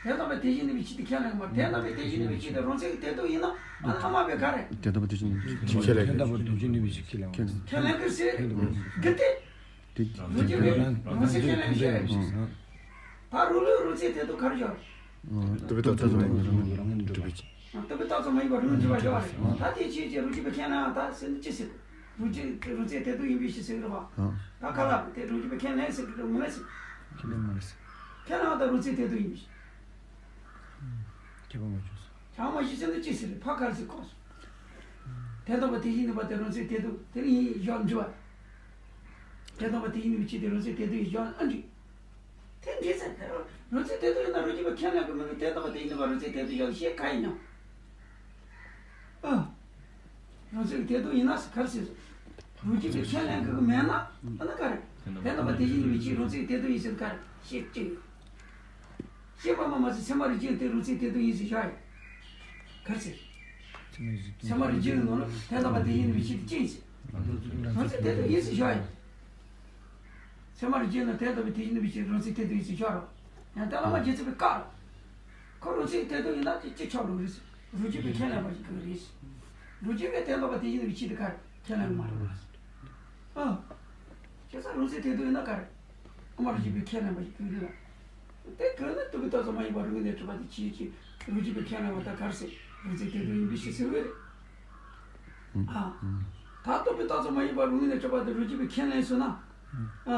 དོན་དམ་པར་དེ་བཞིན་གནས་པའི་ཕྱིར་དེ་ཁས་ལེན་གི་མ་རེད། དོན་དམ་པར་དེ་བཞིན་གནས་པའི་ཕྱིར་དེ་རང་མཚན་གྱི་དོན་དུ་ཡིན་ན་ཨ་ནི་ཨ་མ་པས་ག་རེ། དོན་དམ་པར་དེ་བཞིན་གནས་པའི་ཕྱིར་ཁས་ལེན་གི་རེད། དོན་དམ་པར་དེ་བཞིན་གནས་པའི་ཕྱིར་ཁས་ལེན་གི་རེད། ཁས་ལེན་གི་ཟེར། གི་དེ། རང་ཚིག་རང་ཚིག་ཁས་ལེན་བྱས། ད་རུང་ལུགས་རང་ཚིག་དེ་དུ་གར་བཞག་ཏུ་བི་ཏོག་ཙམ་མ་ཡིན་པ་རང་ངོས་འགྲུབ་པའི་ཕྱིར། ཏུ་བི་ཏོག་ཙམ་མ་ཡིན་པ་རང་ངོས་འགྲུབ་པ་བཞག་རེད། ད་དེ་ཕྱིར་གྱི་རང་རྒྱུད་པའི་ཁས་ལེན་ཡང་ད་ཟེར་ན་ཅི་ཟེར། རང་རྒྱུད་རང་ཚིག་དེ་དུ་ཡིན་པའི་ཕྱིར་ཟེར་གི་རེད་བ། ད་ཁ་ལ་དེ་རང་རྒྱུད་པའི་ཁས་ལེན་ཟེར་གི་རེད་མི་ལེན་ཟེར། ཁས་ལེན་མ་རེད་ཟེར། ཁས་ལེན་ཡང་ད་རང་ཚིག་དེ་དུ་ཡིན་པའི་ཕྱིར། ཁྱད་པར་མ་བྱུང་ཟེར། ཁྱད་པར་མ་བྱུང་ཟེར་ན་ཅི་ཟེར་རེད། ཕ་གར་ཟེར་ཁོ་སོང་། དོན་དམ་པ་དེ་བཞིན་གནས་པ་དེ་རང་ཚིག་དེ་དུ་དེ་ལ་ཡིན་བཞག་འགྲོ་བ། དོན་དམ་པ་དེ་བཞིན་གནས་པའི་ཕྱིར་དེ་རང་ཚིག་དེ་དུ་ཡིན་བཞག་ཨ་འགྲིག་དེ་འདྲ་ཟེར་ན་རང་ཚིག་དེ་དུ་ཡིན་ན་རང་རྒྱུད་པའི་ཁས་ལེན་གྱི་མི་འདུག་དོན་དམ་པ་དེ་ཡིན་པ་རང་ཚིག་དེ་དུ་ཡང་ཤེས་ག་ཡིན་ནམ། ཨ། རང་ཚིག་དེ་དུ་ཡིན་ན་ག་རེ་ཟེར། རང་རྒྱུད་པའི་ཁས་ལེན་གྱི་མེད་ན་ཨ་ན་ག་རེ། དོན་དམ་པ་དེ་བཞིན་གནས་པའི་ཕྱིར་རང་ཚིག་དེ་དུ་ཡིན་ཟེར་ག་རེ་ཤེས་ཀྱི་ཡོད། ཤེས་པ་མ་མ་ཟད་ཚད་མ་རིགས་ཅན་དེ་རང་ཚིག་དེ་དུ་ཡིན་ཟེར་བཞག་ཡོད། ག་རེ་ཟེར། ཚད་མ་རིགས་ཅན་གྱི་ནང་ལ་དོན་དམ་པ་དེ་བཞིན་གནས་པའི་ཕྱིར་དུ་ཅི་ཡིན་ཟེར། རང་ཚིག་དེ་དུ་ཡིན་ཟེར་བཞག་ཡོད། ཚད་མ་རིགས་ཅན་ནི་དོན་དམ་པའི་དེ་བཞིན་གནས་པའི་ཕྱིར་རང་ཚིག་དེ་དུ་ཡིན་ཟེར་ཆོག་རོ། ཡང་ཏཱ་ལ་མ་རྗེ་བཙུན་པའི་བཀའ། ཁོ་རང་ཚིག་དེ་དུ་ཡིན་ན་དེ་ཅི་ཆོག་རུང་རེད། རང་རྒྱུད་པའི་ཁས་ལེན་པ་ཞིག་དགོས་རེད། རང་རྒྱུད་པའི་དོན་དམ་པ་དེ་བཞིན་གནས་པའི་ཕྱིར་དུ་ག་རེ་ཁས་ལེན་མ་རུང་རེད། ཨ། བྱས་ཙང་རང་ཚིག་དེ་དུ་ཡིན་ན་ག་རེ། ཨ་མ་རང་རྒྱུད་པའི་ཁས་ལེན་པ་ཞིག་དགོས་རེད་ལ། དེ་དགོས་ན་ཏུ་བི་ཏོག་ཙམ་མ་ཡིན་པ་རང་ངོས་ནས་གྲུབ་པ་དེ་ཅིའི་ཕྱིར་རང་རྒྱུད་པའི་ཁས་ལེན་པ་ད་ག་རེ་ཟེར། རང་ཚིག་དེ་དུ་ཡིན་པའི་ཕྱིར་ཟེར་བས་རེད། ཨ། ད་ཏུ་བི་ཏོག་ཙམ་མ་ཡིན་པ་རང་ངོས་ནས་གྲུབ་པ་དེ་རང་རྒྱུད་པའི་ཁས་ལེན་སོང་ན། ཨ།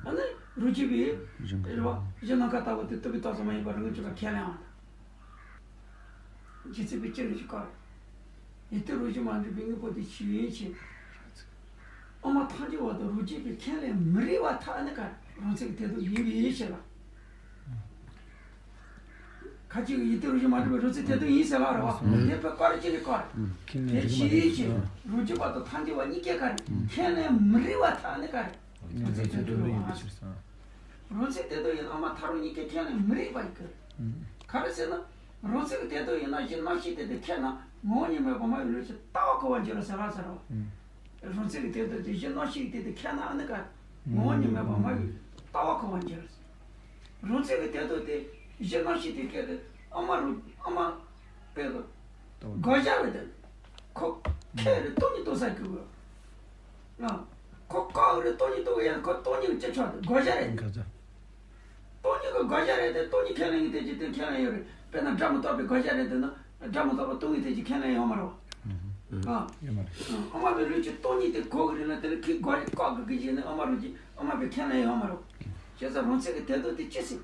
ཨ་ནི་རང་རྒྱུད་པའི་རེད་བ། གཞི་ནམ་མཁའ་ལྟ་བུ་དེ་ཏུ་བི་ཏོག་ཙམ་མ་ཡིན་པ་རང་ངོས་གྲུབ་པ་ཁས་ལེན་འོང་། རྗེ་བཙུན་པས་ཅི་ལ་ཞིག་བཀའ། ཡིད་དུ་རང་རྒྱུད་མ་འགྲུབ་པའི་དངོས་པོ་དེ་ཆོས་ཅན། དབུ་མ་ཐལ་འགྱུར་བ་དང་རང་རྒྱུད་པའི་ཁས་ལེན་མི་རིགས་པ་ཐལ་ནི་ག་རང་ཚིག་དེ་དུ་ཡིན་པའི་ཕྱིར་ལ། ཁ་ཅིག་གིས་ཡིད་དུ་རང་རྒྱུད་མ་འགྲུབ་པའི་རང་ཚིག་དེ་དུ་ཡིན་ཟེར་ལ་རེད་བ། དེ་བཀའ་རེ་ཅི་ལ་བཀའ། དེ་ཕྱིར་ཅི། རང་རྒྱུད་པ་དང་ཐལ་འགྱུར་བ་གཉིས་ཀའི་ག་རེ་ཁས་ལེན་མི་རིགས་པ་ཐལ་ནི་ག་རེ་རང་ཚིག་དེ་དུ་ཡིན་པའི་ཕྱིར། རང་ཚིག་དེ་དུ་ཡིན་ན་དབུ་མ་ཐལ་རང་གཉིས་ཀའི་ཁས་ལེན་མི་རིགས་པ་ཡིན་གི། ག་རེ་ཟེར་ན། རང་ཚིག་དེ་དུ་ཡིན་ན་གཞི་རྣམ་ཤེས་དེ་དེ་ཁས་ན་ངོ་བོ་ཉིད་མེད་པར་སྨྲ་བའི་ལུགས་ཀྱི་ལྟ་བ་གོ་བར་འགྱུར་ཟེར་བ་ཟེར་རོ། རང་ཚིག་གི་དེ་དུ་དེ་གཞི་རྣམ་ཤེས་དེ་དེ་ཁས་ན་ཨ་ནི་ག་ངོ་བོ་ཉིད་མེད་པར་སྨྲ་བའི་ལྟ་བ་གོ་བར་འགྱུར། རང་ཚིག་གི་དེ་དུ་དེ་གཞི་རྣམ་ཤེས་དེ་སྐད་དུ་ཨ་མ་རུ་ཨ་མ་དཔེ་དུ་དགོས་བྱ་རེད་དེ། ཁོ་ཁས་རེད་སྟོང་ཉིད་རྟོགས་ས་གི་གོ་ཨ། ཁོ་བཀག་རེད་སྟོང་ཉིད་རྟོགས་ཡ་ཁོ་སྟོང་ཉིད་ཀྱི་ཆོག་དགོས་བྱ་རེད། དགོས་བྱ། སྟོང་ཉིད་ཀྱི་དགོས་བྱ་རེད་དེ་སྟོང་ཉིད་ཁས་ལེན་གྱི་དེ་ཅི་སྟེ་ཁས་ལེན་ཡོད་རེད། དཔེར་ན་སྒྲ་མི་རྟོགས་པའི་དགོས་བྱ་རེད་དེ་ན་སྒྲ་མི་རྟོགས་པ་སྟོང་ཉིད་དེ་ཅི་ཁས་ལེན་ཡོད་མ་རེད་བ། ཨ། ཡོད་མ་རེད། ཨ་མ་པའི་ལུགས་ཀྱི་སྟོང་ཉིད་དེ་གོ་གི་རེད་ན་དེ་ལ་ཁི་དགོས་རེད་བཀག་གི་གི་ཅི་ནི་ཨ་མ་རུ་ཅི་ཨ་མ་པའི་ཁས་ལེན་ཡོད་མ་རེད་བ། བྱས་ཙང་རང་ཚིག་གི་དེ་དོན་དེ་ཅི་སྲིད་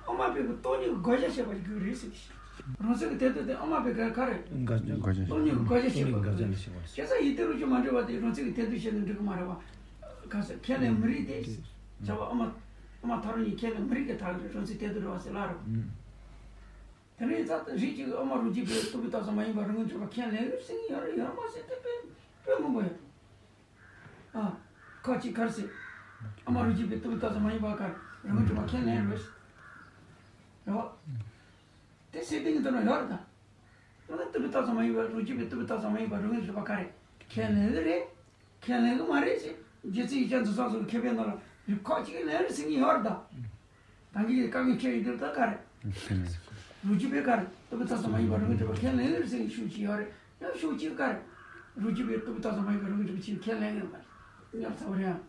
ཨ་མ་པའི་གི་སྟོང་ཉིད་ཀྱི་དགོས་བྱ་བཤད་པ་ཞིག་གི་རེད་ཟེར་གི་ཞིག་རང་ཚིག་གི་དེ་དོན་དེ་ཨ་མ་པའི་ག་ག་རེད། དགོས་བྱ། སྟོང་ཉིད་ཀྱི་དགོས་བྱ་བཤད་པ་གི་རེད། བྱས་ཙང་ཡིད་དུ་རང་རྒྱུད་མ་འགྲུབ་པ་དེ་རང་ཚིག་གི་དེ་དོན་བཤད་ན་འགྲིག་གི་མ་རེད་བ། ག་ཟེར་ཁས་ལེན་མི་རིགས་དེ། བྱ་བ་ཨ་མ། ཨ་མ་ཐལ་རང་གཉིས་ཁས་ལེན་མི་རིགས་ཀྱི་ཐག་རེད་རང་ཚིག་དེ་དུ་རེད་བ་ཟེར་ལ་རོ། དེ་ནས་ཙ་རིགས་གཅིག་གི་ཨ་མ་རུ་གཅིག་པའི་ཏུ་བི་ཏོག་ཙམ་མ་ཡིན་པ་རང་ངོས་གྲུབ་པ་ཁས་ལེན་ཡོད་ཟེར་ཡོད་རེད་ཡོད་མ་ཟེར་དེ་དཔེ་དཔེ་མང་པོ་ཡོད། ཨ། ཁ་ཅིག་ག་རེ་ཟེར། ཨ་མ་རུ་གཅིག་པའི་ཏུ་བི་ཏོག་ཙམ་མ་ཡིན་པ་ག་རང་ངོས་གྲུབ་པ་ཁས་ལེན་རེད། རེད་བ། དེ་ཟེར་དེ་ངས་འདོད་ན་ཡོད་རེད་ད། ད་ནི་ཏུ་བི་ཏོག་ཙམ་མ་ཡིན་པ་རུ་གཅིག་པའི་ཏུ་བི་ཏོག་ཙམ་མ་ཡིན་པ་རང་ངོས་གྲུབ་པ་ག་རེ་ཁས་ལེན་གི་རེད། ཁས་ལེན་གི་མ་རེད་ཅེས་རྗེ་བཙུན་ཡིག་བརྒྱ་མཛོད་བཟང་སོགས་ཀྱི་མཁས་པའི་ནང་ལ་རིགས་ཁག་ཅིག་གིས་ལེན་རེད་ཟེར་གྱི་ཡོད་རེད་ད། ད་གིན་གྱི་བཀའ་གིན་ཁྱེད་ཡིན་དུས་ད་ག་རེ། རུ་གཅིག་པས་ག་རེ་ཏུ་བི་ཏོག་ཙམ་མ་ཡིན་པ་རང་ངོས་གྲུབ་པ་ཁས་ལེན་རེད་ཟེར་གྱི་ཤུགས་ཅིག་ཡོད་རེད། ཡང་ཤུགས་གཅིག་ག་རེ། རུ་གཅིག་པས་ཏུ་བི་ཏོག་ཙམ་མ་ཡིན་པ་རང་ངོས་གྲུབ་པ་ཅིག་ཁས་ལེན་གི་མ་རེད། ཉར་ཚར་བ་རེད་ཨང་།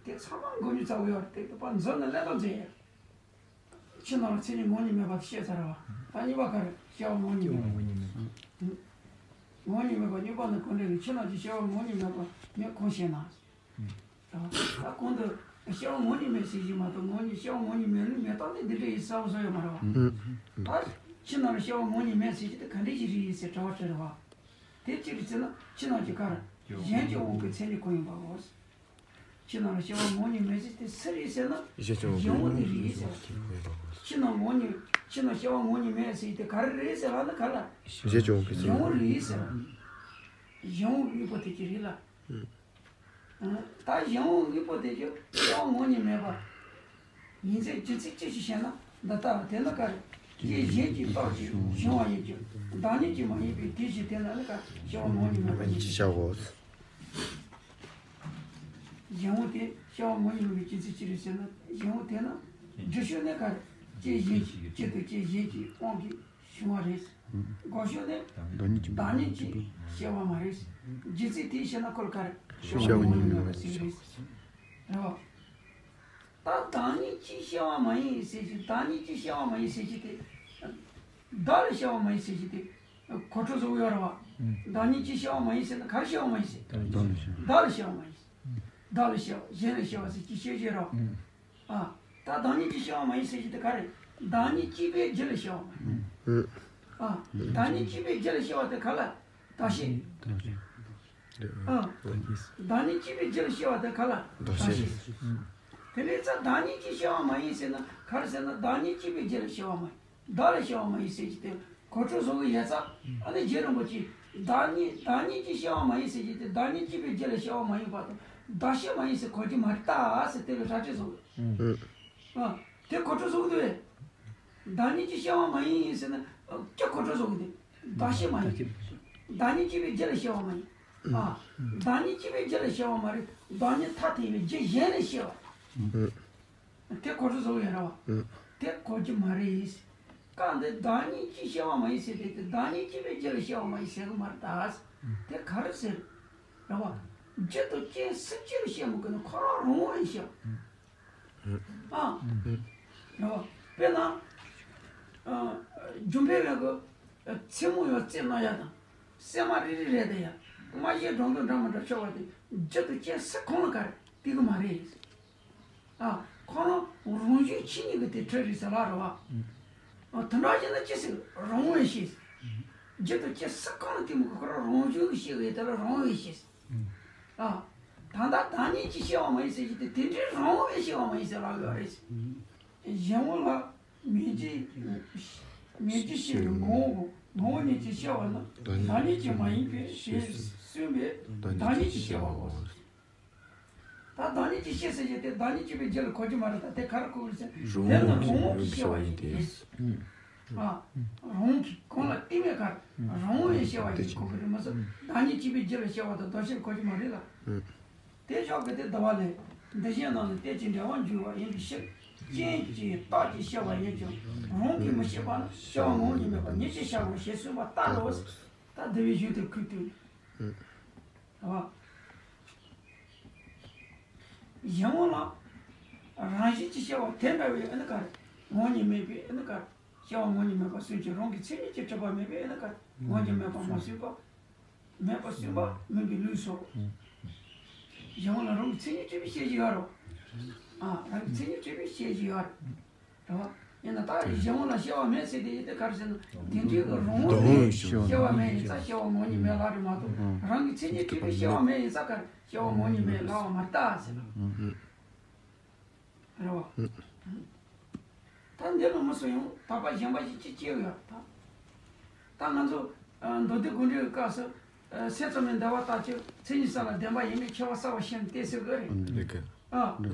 དེ་ཚང་མ་མགོ་མཇུག་ཚ་བོ་ཡོད་རེད་དེ་ད་པ་མཛོད་ནས་ལེན་པ་མཛད་ཡོད། ཕྱི་ནང་ལ་མཚན་ཉིད་ངོ་བོ་ཉིད་མེད་པ་དེ་བཤད་ཚར་བ། ད་གཉིས་པ་ག་རེ་སྐྱེ་བ་ངོ་བོ་ཉིད་མེད་པ། ངོ་བོ་ཉིད་མེད་པ་གཉིས་པ་ནི་གང་འདྲ་རེད། ཕྱི་ནང་གི་སྐྱེ་བ་ངོ་བོ་ཉིད་མེད་པ་ངས་གང་བཤད་ན། ད་གོང་དུ་སྐྱེ་བ་ངོ་བོ་ཉིད་མེད་ཟེར་གྱི་མ་གཏོགས་ངོ་བོ་ཉིད་སྐྱེ་བ་ངོ་བོ་ཉིད་མེད་ལུགས་མེད་སྟངས་དེ་འདི་འདྲ་ཡིན་གསལ་པོ་བཟོ་ཡོད་མ་རེད་བ། ད་ཕྱི་ནང་ལ་སྐྱེ་བ་ངོ་བོ་ཉིད་མེད་ཟེར་གྱི་དེ་ག་འདྲ་ཞིག་རེད་ཡིན་ཟེར་དྲི་བ་དྲིས་རེད་བ། དེ་ཅི་རེད་ཟེར་ན་ཕྱི་ནང་གི་ག་རེ་གཞན་གྱི་དབང་གིས་མཚན་ཉིད་གང་ཡིན་པའོ། ཕྱི་ནང་ལ་སྐྱེ་བ་ངོ་བོ་ཉིད་མེད་ཟེར་དེ་སུ་རེད་ཟེར་ན། གཞན་གྱི་དབང་གིས་མཚན་ཉིད་གང་ཡིན་པའོ། ཕྱི་ནང་ངོ་བོ་ཉིད་ཕྱི་ནང་སྐྱེ་བ་ངོ་བོ་ཉིད་མེད་ཟེར་དེ་ག་རེ་རེད་ཟེར་ལབ་ན་ག་ལ། གཞན་གྱི་དབང་གིས་མཚན་ཉིད་གཞན་དབང་རེད་ཟེར། གཞན་དབང་དངོས་པོ་དེ་ཅི་རེད་ལ། ད་གཞན་དབང་དངོས་པོ་དེ་ཅི་སྐྱེ་བ་ངོ་བོ་ཉིད་མེད་པ། ཡིན་ཚད་རྒྱུ་མཚན་ཅི་ཞིག་བཤད་ན་འདི་ལྟ་བ་དེ་ནི་ག་རེ། ཀྱེ་གཞན་གྱིས་བཏགས་ཀྱི་བྱུང་བ་ཡིན་གྱི་བདག་ཉིད་ཀྱིས་མ་ཡིན་པའི་དེ་བཞིན་དེ་ན་ནི་ག་སྐྱེ་བ་ངོ་བོ་ཉིད་མེད་པ་ཡིན་གྱི་བྱའོ། གཞན་དབང་དེ་སྐྱེ་བ་ངོ་བོ་ཉིད་མེད་པའི་རྒྱུ་མཚན་ཅི་རེད་ཟེར་ན་གཞན་དབང་དེ་ནི་སྒྲུབ་ཕྱོགས་ནི་ག་རེ། ཀྱེ་གཞན་གྱིས་སྤྱི་དང་ཀྱེ་གཞན་གྱི་དབང་གིས་བྱུང་བ་རེད། འགོག་ཕྱོགས་ནི་བདག་ཉིད་ཀྱིས་བདག་ཉིད་ཀྱིས་སྐྱེ་བ་མ་རེད། རྒྱུ་མཚན་དེའི་ཕྱིར་ན་ཁོ་ལ་ག་རེ་སྐྱེ་བ་ངོ་བོ་ཉིད་མེད་པ་ཟེར་གྱི་རེད། རེད་བ། ད་བདག་ཉིད་ཀྱིས་སྐྱེ་བ་མ་ཡིན་ཟེར་གྱི་བདག་ཉིད་ཀྱིས་སྐྱེ་བ་མ་ཡིན་ཟེར་གྱི་དེ། བདག་ལས་སྐྱེ་བ་མ་ཡིན་ཟེར་གྱི་དེ། གོ་འཕྲོ་བཟོ་གི་ཡོད་རེད་བ། བདག་ཉིད་ཀྱིས་སྐྱེ་བ་མ་ཡིན་ཟེར་ན་ག་རེ་སྐྱེ་བ་མ་ཡིན་ཟེར། བདག་ལས་སྐྱེ་བ་མ་ཡིན། བདག་ལས་སྐྱེ་བ་གཞན་ལས་སྐྱེ་བ་ཟེར་གྱི་ཤེས་བྱེད་རེད་བ། ཨ། ད་བདག་ཉིད་ཀྱིས་སྐྱེ་བ་མ་ཡིན་ཟེར་གྱི་དེ་ག་རེད། བདག་ཉིད་སྐྱེས་པའི་རྒྱུ་ལས་སྐྱེ་བ་མ་ཡིན། ཨ། བདག་ཉིད་སྐྱེས་པའི་རྒྱུ་ལས་སྐྱེ་བ་དེ་ག་ལ། བདག་ཤེས། ཨ། བདག་ཉིད་སྐྱེས་པའི་རྒྱུ་ལས་སྐྱེ་བ་དེ་ག་ལ། བདག་བདག་ཤེས། ཤེས། དེ་ལས་ཙང་བདག་ཉིད་ཀྱིས་སྐྱེ་བ་མ་ཡིན་ཟེར་ན་ག་རེ་ཟེར་ན་བདག་ཉིད་སྐྱེས་པའི་རྒྱུ་ལས་སྐྱེ་བ་མ་ཡིན། བདག་ལས་སྐྱེ་བ་མ་ཡིན་ཟེར་གྱི་དེ་གོ་འཕྲོ་བཟོ་གི་ཡོད་ཙང་། ཨ་ནི་རྗེ་རིན་པོ་ཆེས་བདག་ཉིད་བདག་ཉིད་ཀྱིས་སྐྱེ་བ་མ་ཡིན་ཟེར་གྱི་དེ་བདག་ཉིད་སྐྱེས་པའི་རྒྱུ་ལས་སྐྱེ་བ་མ་ཡིན་པ་དང་བདག་ཤེས་མ་ཡིན་ཟེར་གོ་རྒྱུ་མ་རེད་ད་ཟེར་དེ་ལ་ར་སྤྲོད་བཟོ་གི། ཨ། དེ་གོ་འཕྲོ་བཟོ་གི་འདུག་བས། བདག་ཉིད་ཀྱིས་སྐྱེ་བ་མ་ཡིན་ཟེར་ན་སྐྱེ་གོ་འཕྲོ་བཟོ་གི་འདུག་བདག་ཤེས་མ་ཡིན། བདག་ཉིད་སྐྱེས་པའི་རྒྱུ་ལས་སྐྱེ་བ་མ་ཡིན། ཨ། བདག་ཉིད་སྐྱེས་པའི་རྒྱུ་ལས་སྐྱེ་བ་མ་རེད། བདག་ཉིད་ཐ་དད་པའི་རྒྱུ་གཞན་ལས་སྐྱེ་བ། དེ་གོ་འཕྲོ་བཟོ་གི་ཡོད་རེད་བ། དེ་གོ་རྒྱུ་མ་རེད། སྐབས་འདི་བདག་ཉིད་ཀྱིས་སྐྱེ་བ་མ་ཡིན་ཟེར་དེ་དེ་བདག་ཉིད་སྐྱེས་པའི་རྒྱུ་ལས་སྐྱེ་བ་མ་ཡིན་ཟེར་གི་མ་རེད་ད། དེ་ག་རེ་ཟེར། རེད་བ། རྒྱུ་དང་རྐྱེན་སུ་ཅི་ལས་སྐྱེ་མི་དགོས་ན་ཁོ་རང་རང་ངོས་ནས་སྐྱེ་བ། ཨ། རེད་བ། དཔེར་ན། ཨ། རྒྱུ་འབྲས་ཡོད་གི། མཚན་མོ་ཡང་རྩེ་གནོན་ཡ་དང་། སྲན་མ་རེ་རེ་རེད་དེ་ཡ། རྨ་བྱའི་སྒྲོ་འདོགས་འདྲ་མི་འདྲ་ཆགས་པ་དེ་རྒྱུ་དང་རྐྱེན་སུ་གང་ལ་ག་རེ་བརྟེན་གི་མ་རེད། ཨ། ཁོ་རང་རང་བཞིན་ཆོས་ཉིད་ཀྱི་དེ་འཕྲོད་རེད་ཟེར་ལ་རེད་བ། ཨ། དེ་འདྲ་བྱས་ན་ཅི་ཟེར་རང་ངོས་ཤེས། རྒྱུ་དང་རྐྱེན་སུ་གང་ལ་བརྟེན་མི་དགོས་ཁོ་རང་རང་བཞིན་གྱིས་ཤེས་གི་དེ་ལ་རང་ངོས་ཤེས། ཨ། ད་ལྟ་བདག་ཉིད་ཀྱིས་སྐྱེ་བ་མ་ཡིན་ཟེར་གྱི་དེ་དེ་འདྲའི་རང་ངོས་སྐྱེ་བ་མ་ཡིན་ཟེར་ལབ་ཡོད་རེད། གཞན་ངོ་ལ་མེ་ལྕེ། མེ་ལྕེ་ཤེས་པའི་ངོ་བོ་ངོ་བོ་ཉིད་ཀྱིས་སྐྱེ་བ་ནི་བདག་ཉིད་ཀྱིས་མ་ཡིན་པས་ཞེས་གསུངས་པས་བདག་ཉིད་ཀྱིས་སྐྱེ་བའོ། ད་བདག་ཉིད་ཀྱིས་སྐྱེ་ཟེར་གྱི་དེ་བདག་ཉིད་སྐྱེས་པའི་རྒྱུ་ལ་གོ་རྒྱུ་མ་རེད་ད་དེ་ག་རེ་གོ་དགོས་ཟེར། དེ་ནི་རང་ངོས་ཀྱིས་སྐྱེ་བ་ཡིན་ཏེ། ཨ། རང་གིས་གང་ལ་བརྟེན་མེད་ཀར་རང་ངོས་ནས་སྐྱེ་བ་ཡིན་གོ་གི་རེད་མ་གཏོགས་བདག་ཉིད་སྐྱེས་པའི་རྒྱུ་ལ་སྐྱེ་བ་དང་བདག་ཤེས་གོ་རྒྱུ་མ་རེད་ལ། དེ་ཕྱོགས་ཀྱི་དེ་ལྟ་བ་ལས། འདི་གཞན་རྣམས་ནི་གཏན་གྱི་འབྲེལ་བར་འགྱུར་བ་ཡིན་པའི་ཕྱིར། རྐྱེན་གྱིས་བཏགས་ཀྱི་སྐྱེ་བ་ཡིན་ཀྱང་རང་གིས་མི་ཤེས་པ་ནི་སྐྱེ་བ་ངོ་བོ་ཉིད་མེད་པ་ཉིད་ཀྱིས་ཤར་རོ་ཞེས་གསུངས་པ་ལྟར་རོ། ད་འདི་བའི་གཞུང་དེ་ཁུལ་དུ། ཨ། གཞན་ངོ་ལ། རང་བཞིན་གྱིས་སྐྱེ་བ་དེ་འདྲ་བའི་ཨ་ནི་ག་རེ། ངོ་བོ་ཉིད་མེད་པའི་ཨ་ནི་ག་རེ། སྐྱེ་བ་ངོ་བོ་ཉིད་མེད་པ་སུན་གྱིས་རང་གི་མཚན་ཉིད་ཀྱིས་གྲུབ་པ་མེད་པའི་ཨ་ནི་ག་རེ། ངོ་བོ་ཉིད་མེད་པ་མ་སུན་པ། མེད་པ་སུན་པ་མིན་པའི་ལུགས་སོ། གཞན་ངོ་ལ་རང་གི་མཚན་ཉིད་གྲུབ་པའི་ཤེས་བྱེད་ཡོད་རོ། ཨ། རང་གི་མཚན་ཉིད་གྲུབ་པའི་ཤེས་བྱེད་ཡོད་རོ། རེད་བ། ཡིན་ན་ད་གཞན་ངོ་ལ་སྐྱེ་བ་མེད་ཟེར་དེ་ཡིན་ཏེ་ག་རེ་ཟེར་ན། དེ་འདྲའི་གི་རང་ངོ་ནས་སྐྱེ་བ་མེད་ཡིན་ཙང་སྐྱེ་བ་ངོ་བོ་ཉིད་མེད་ལབ་རེད་མ་གཏོགས་རང་གི་མཚན་ཉིད་གྲུབ་པའི་སྐྱེ་བ་མེད་ཡིན་ཙང་ག་རེ་སྐྱེ་བ་ངོ་བོ་ཉིད་མེད་ལབ་པ་མ་རེད་ད་ཟེར་ལ། རེད་བ། ད་འདི་ལ་མི་སུ་ཡང་དག་པ་གཞན་པ་ཞིག་ཅི་སྐྱེ་ཡོད་ད། ད་ང་ཚོ་ཨ་མདོ་སྡེ་དགོངས་འགྲེལ་གྱི་སྐབས་སུ་ཨ་སེམས་ཙམ་པའི་འདོད་པ་ལྟར་གྱི་མཚན་ཉིད་གསུམ་ལ་བདེན་པ་ཡིན་མིན་ཁྱད་པར་གསལ་བར་བཤད་ནས་བལྟས་ཟེར་གི་རེད། ཨ་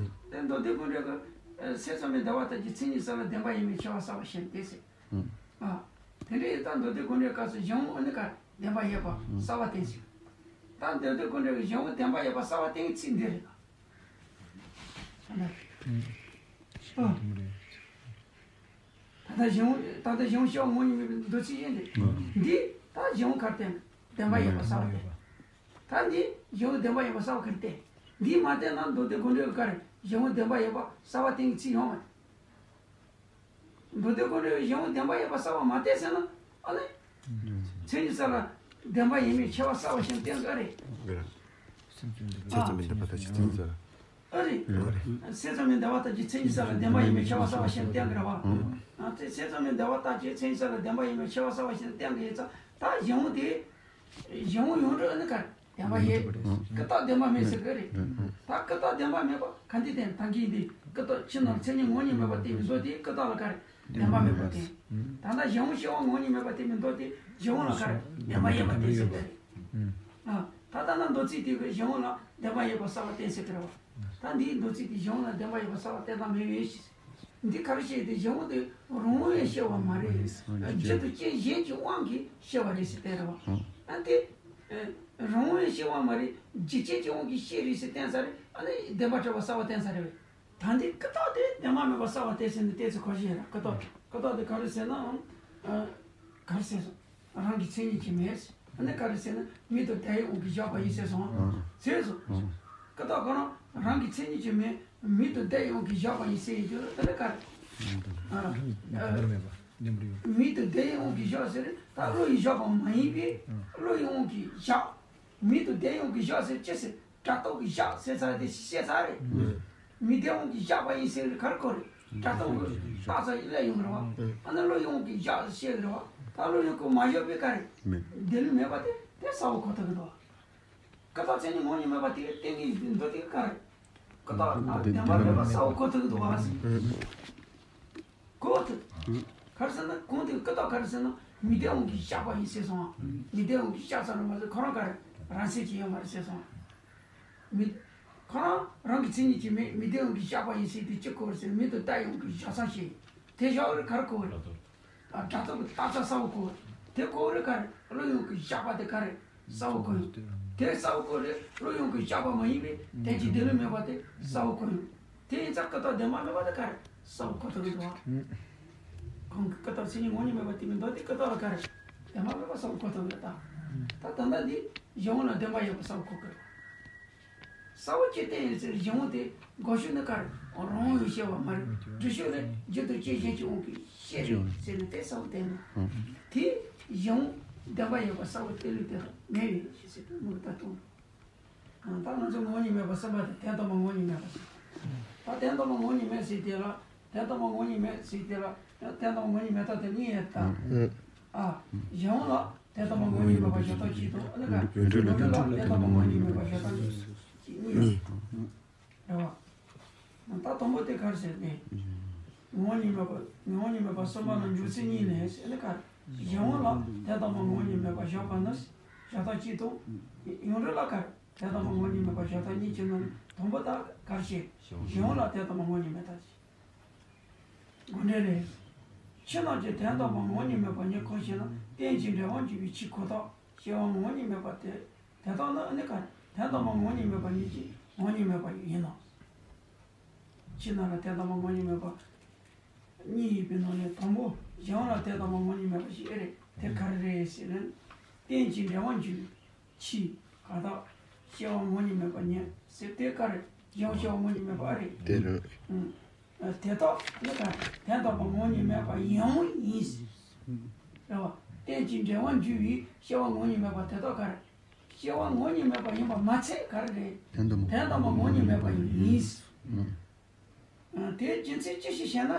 དེ་མདོ་སྡེ་དགོངས་འགྲེལ་གྱི་ཨ་སེམས་ཙམ་པའི་འདོད་པ་ལྟར་གྱི་མཚན་ཉིད་གསུམ་ལ་བདེན་པ་ཡིན་མིན་ཁྱད་པར་གསལ་བར་བཤད་ནས་བལྟས་ཟེར། ཨ་དེ་འདྲ་ཡིན་ད་མདོ་སྡེ་དགོངས་འགྲེལ་གྱི་སྐབས་སུ་གཞན་ངོ་ཨ་ནི་ག་བདེན་པ་ཡོད་པ་གསལ་བར་བསྟན་ཟེར། ད་མདོ་སྡེ་དགོངས་འགྲེལ་གྱི་གཞན་ངོ་བདེན་པ་ཡོད་པ་གསལ་བར་བསྟན་གྱི་ཚིག་འདི་རེད་ད། ད་ལྟ་གཞན་ངོ་ད་ལྟ་གཞན་ངོ་སྐྱེ་བ་ངོ་བོ་ཉིད་མེད་པའི་མདོ་ཚིག་ཡིན་ཏེ། འདི་ད་གཞན་ངོ་གར་བསྟན། བདེན་པ་ཡོད་པ་གསལ་བ་བསྟན། ད་འདི་གཞན་ངོ་བདེན་པ་ཡོད་པ་གསལ་བ་གར་བསྟན། འདི་མ་བསྟན་ན་མདོ་སྡེ་དགོངས་འགྲེལ་གར་གཞན་ངོ་བདེན་པ་ཡོད་པ་གསལ་བ་བསྟན་གྱི་ཚིག་ཡོང་མ་རེད། མདོ་སྡེ་དགོངས་འགྲེལ་གཞན་ངོ་བདེན་པ་ཡོད་པ་གསལ་བ་མ་བསྟན་ཟེར་ན་ཨ་ནི། མཚན་ཉིད་གསུམ་ལ་བདེན་པ་ཡིན་མིན་ཁྱད་པར་གསལ་བ་ཞིག་བསྟན་ག་རེད། སེམས་ཙམ་པའི་འདོད་པ་དང་ཇི་སྲིད་ཡིན་ཟེར། ཨ་རེད། སེམས་ཙམ་པའི་འདོད་པ་ལྟར་གྱི་མཚན་ཉིད་གསུམ་ལ་བདེན་པ་ཡིན་མིན་ཁྱད་པར་གསལ་བ་ཞིག་བསྟན་གི་རེད་བ། ཨ་དེ་སེམས་ཙམ་པའི་འདོད་པ་ལྟར་གྱི་མཚན་ཉིད་གསུམ་ལ་བདེན་པ་ཡིན་མིན་ཁྱད་པར་གསལ་བ་ཞིག་བསྟན་གི་ཡིན་ཙང་ད་གཞན་ངོ་དེ། གཞན་ངོ་ཡོངས་གྲུབ་ཨ་ནི་ག་རེ་བདེན་པ་ཡོད། ཀུན་བརྟགས་བདེན་པ་མེད་ཟེར་གི་རེད། ད་ཀུན་བརྟགས་བདེན་པ་མེད་པ་ག་འདི་བསྟན་ད་གིན་འདི་ཀུན་བརྟགས་ཕྱི་ནང་མཚན་ཉིད་ངོ་བོ་ཉིད་མེད་པར་བསྟན་པའི་མདོ་དེ་ཀུན་བརྟགས་ལ་ག་རེ་བདེན་པ་མེད་པར་བསྟན། ད་ལྟ་གཞན་ངོ་སྐྱེ་བ་ངོ་བོ་ཉིད་མེད་པར་བསྟན་པའི་མདོ་དེ་གཞན་ངོ་ལ་ག་རེ་བདེན་པ་ཡོད་པར་བསྟན་ཟེར་གི་རེད། ཨ། ད་ལྟ་ན་མདོ་ཚིག་དེ་གི་གཞན་ངོ་ལ་བདེན་པ་ཡོད་པ་གསལ་བར་བསྟན་ཟེར་གི་རེད་བ། ད་འདིའི་མདོ་ཚིག་དེ་གཞན་ངོ་ལ་བདེན་པ་ཡོད་པ་གསལ་བར་བསྟན་སྟངས་མེད་པའི་ཕྱིར། འདི་ག་རེ་བཤད་དེ་གཞན་ངོ་དེ་རང་ངོས་ནས་སྐྱེ་བ་མ་རེད། རྒྱུ་དང་རྐྱེན་གཞན་གྱི་དབང་གིས་སྐྱེ་བ་རེད་ཟེར་བསྟན་རེད་བ། ཨ་དེ། རང་ངོས་ནས་སྐྱེ་བ་མ་རེད། རྒྱུ་རྐྱེན་གྱི་དབང་གིས་སྐྱེ་རེད་ཟེར་བསྟན་ས་རེད། ཨ་ནི་བདེན་པ་གྲུབ་པ་གསལ་བར་བསྟན་ས་རེད་བས། ད་འདི་ཀུན་བརྟགས་དེ་བདེན་པ་མེད་པ་གསལ་བར་བསྟན་ཟེར་ནས་བསྟན་ཚུལ་གོ་བཞིན་རེད། ཀུན་བརྟགས་ཀུན་བརྟགས་དེ་ག་རེ་ཟེར་ན་ཨང་། ག་རེ་ཟེར་སོང་། རང་གི་མཚན་ཉིད་ཀྱིས་མེད། ཨ་ནི་ག་རེ་ཟེར་ན་མིག་དང་དལ་བའི་དབང་གིས་བཞག་པ་ཡིན་ཟེར་སོང་། ཟེར་སོང་། ཀུན་བརྟགས་ཁོ་རང་ རང་གི་མཚན་ཉིད་ཀྱི་མིང་མིང་དུ་བདེ་ཡོངས་ཀྱིས་བཞག་པ་ཡིན་ཟེར་ཡོད་དུས་ལ་དེ་ལ་ག་རེ། ཨ། མིང་དུ་བདེ་ཡོངས་ཀྱིས་བཞག་ཟེར་ད་བློ་ཡིས་བཞག་པ་མ་ཡིན་པས་བློ་ཡོངས་ཀྱིས་བཞག་མིང་དུ་བདེ་ཡོངས་ཀྱིས་བཞག་ཟེར་ཅི་ཟེར་སྒྲ་རྟོག་གིས་བཞག་ཟེར་ཚར་དེ་བཤད་ཚར་རེད། མིང་བདེ་ཡོངས་ཀྱིས་བཞག་པ་ཡིན་ཟེར་ག་རེ་གོ་རེད། སྒྲ་རྟོག་གིས་བཏགས་ཚར་ཡིན་ལས་ཡོང་རེད་བ། ཨ་ནི་བློ་ཡོངས་ཀྱིས་བཞག་བཤད་རེད་བ། ད་བློ་ཡོངས་ཀྱིས་མ་བཞག་པའི་ག་རེ། བདེན་ལུགས་མེད་པ་དེ་དེ་གསལ་བོ་གོ་ཐུབ་ཀྱི་འདུག་ཀུན་བཏགས་མཚན་ཉིད་ངོ་བོ་ཉིད་མེད་པ་དེ་གཏན་གྱི་མདོ་དེ་ག་རེ། ཀུན་བཏགས་བདེན་པ་མེད་པ་གསལ་བོ་གོ་ཐུབ་ཀྱི་འདུག་བ། གོ་ཐུབ། ག་རེ་ཟེར་ན་གོང་དེ་ཀུན་བཏགས་ག་རེ་ཟེར་ན་མིང་བདེ་ཡོངས་ཀྱིས་བཞག་པ་ཡིན་ཟེར་སོང་། མིང་བདེ་ཡོངས་ཀྱིས་བཞག་ཙམ་རེད་མ་ཟད་ཁོ་རང་ག་རེ་རང་མཚན་གྱི་ཡོད་མ་རེད་ཟེར་སོང་། མི། ཁོ་རང་རང་གི་མཚན་ཉིད་ཀྱི་མིང་མིང་བདེ་ཡོངས་ཀྱིས་བཞག་པ་ཡིན་ཟེར་དེ་ཅི་གོ་རེད་ཟེར་མིང་དུ་བཏགས་ཡོངས་ཀྱིས་བཞག་ཙམ་ཞིག་དེ་བཞག་རེད་ག་རེ་གོ་རེད། ཨ། སྒྲ་རྟོག་གི་རྟགས་ཚ་གསལ་བོ་གོ། དེ་གོ་རེ་ག་རེ་བློ་ཡོངས་ཀྱིས་བཞག་པ་དེ་ག་རེ་གསལ་བོ་གོ་ཡོང་། དེ་གསལ་བོ་གོ་རེ་བློ་ཡོངས་ཀྱིས་བཞག་པ་མ་ཡིན་པས་དེ་ཅི་བདེན་ལུགས་མེད་པ་དེ་གསལ་བོ་གོ་ཡོང་། དེ་ཡིན་ཙང་ཀུན་བཏགས་བདེན་པ་མེད་པ་དེ་ག་རེ་གསལ་བོ་གོ་ཐུབ་ཀྱི་འདུག་བ། གང་གི་ཀུན་བཏགས་མཚན་ཉིད་ངོ་བོ་ཉིད་མེད་པ་དེ་མིན་འདུག་དེ་ཀུན་བཏགས་ལ་ག་རེ་བདེན་པ་མེད་པ་གསལ་བོ་གོ་ཐུབ་ཀྱི་རེད་ད། ད་ད་ལྟ་འདི་གཞན་དབང་ལ་བདེན་པ་ཡོད་པ་གསལ་བོ་གོ་དགོས། གསལ་བོ་ཅི་སྟེ་ཡིན་ཟེར་གཞན་དབང་དེ་འགོག་ཤུགས་ནི་ག་རེ་རང་དབང་ཡིན་ཞེས་པ་མ་རེད། སྒྲུབ་ཤུགས་ནི་རྒྱུ་དང་རྐྱེན་གཞན་གྱི་དབང་གིས་ཤེས་རེད་ཟེར་ནས་དེ་གསལ་བོ་བསྟན་ནས། དེ་གཞན་དབང་བདེན་པ་ཡོད་པ་གསལ་བོ་བསྟན་ལུགས་དེ་མེད་པའི་ཕྱིར་ཟེར་དུ་མུ་ད་གཏོང་། ད་ང་ཚོ་ངོ་བོ་ཉིད་མེད་པ་གསུམ་པ་དེ་དོན་དམ་པ་ངོ་བོ་ཉིད་མེད་པ་ཟེར། ད་དོན་དམ་པ་ངོ་བོ་ཉིད་མེད་ཟེར་དེ་ལ་དོན་དམ་པ་ངོ་བོ་ཉིད་མེད་ཟེར་དེ་ལ་ཡང་དོན་དམ་པ་ངོ་བོ་ཉིད་མེད་ཐབས་དེ་གཉིས་ཡོད་ད། ཨ། གཞན་དབང་ལ་དོན་དམ་པ་ངོ་བོ་ཉིད་མེད་པ་བཞག་སྟངས་གཅིག་དང་ཨ་ནི་ག་ཡོན་ཏན་ལ་ཡོན་ཏན་ལ་དོན་དམ་པ་ངོ་བོ་ཉིད་མེད་པ་བཞག་སྟངས་གཅིག་གཉིས་ཡོད། རེད་བ། ད་དང་པོ་དེ་ག་རེ་ཟེར་ནས། ངོ་བོ་ཉིད་མེད་པ་ངོ་བོ་ཉིད་མེད་པ་གསུམ་པ་ལ་འཇུག་ཚུལ་གཉིས་ལས་ཟེར་ནི་ག་རེ། གཞན་དབང་ལ་དོན་དམ་པ་ངོ་བོ་ཉིད་མེད་པ་བཞག་པ་ནི་བཞག་སྟངས་གཅིག་དང་། ཡོན་ཏན་ལ་ག་རེ། དོན་དམ་པ་ངོ་བོ་ཉིད་མེད་པ་བཞག་སྟངས་གཉིས་ཀྱི་ནང་ནས་དང་པོ་དག་ག་རེ་བྱེད། གཞན་དབང་ལ་དོན་དམ་པ་ངོ་བོ་ཉིད་མེད་པ་བཞག་དགོས་འདྲ་རེད། ཕྱི་ནང་གི་དོན་དམ་པ་ངོ་བོ་ཉིད་མེད་པ་ཉིད་གང་ཞེ་ན་རྟེན་ཅིང་འབྲེལ་བར་འབྱུང་བའི་ཕྱིར་ཁོ་ཐག་སྐྱེ་བ་ངོ་བོ་ཉིད་མེད་པ་དེ། དེ་དག་ནི་ཨ་ནི་ག་རེ་དོན་དམ་པ་ངོ་བོ་ཉིད་མེད་པ་ཉིད་ཀྱིས་ངོ་བོ་ཉིད་མེད་པ་ཡིན་ནོ། ཕྱི་ནང་ལ་དོན་དམ་པ་ངོ་བོ་ཉིད་མེད་པ་གཉིས་ཡོད་པའི་ནང་ནས་དང་པོ་གཞན་དབང་ལ་དོན་དམ་པ་ངོ་བོ་ཉིད་མེད་པ་ཞིག་ཨེ་རེད། དེ་ག་རེ་རེད་ཟེར་ན། རྟེན་ཅིང་འབྲེལ་བར་འབྱུང་བའི་ཕྱིར་ཁོ་ཐག་སྐྱེ་བ་ངོ་བོ་ཉིད་མེད་པ་ཉིད་ཟེར་དེ་ག་རེ་གཞན་དབང་སྐྱེ་བ་ངོ་བོ་ཉིད་མེད་པ་ཨེ་རེད། དེ་རེད། ཨུ། དེ་དག་ནི་ག་རེ་དོན་དམ་པ་ངོ་བོ་ཉིད་མེད་པ་ཡང་ཡིན། རེད་བ། རྟེན་ཅིང་འབྲེལ་བར་འབྱུང་བའི་སྐྱེ་བ་ངོ་བོ་ཉིད་མེད་པ་དེ་དག་ག་རེ། སྐྱེ་བ་ངོ་བོ་ཉིད་མེད་པ་ཡིན་པ་མ་ཚད་ག་རེ་རེད། དོན་དམ་པ། དོན་དམ་པ་ངོ་བོ་ཉིད་མེད་པ་ཡིན། ཨ། དེའི་རྒྱུ་མཚན་ཅི་ཞིག་ཞེ་ན།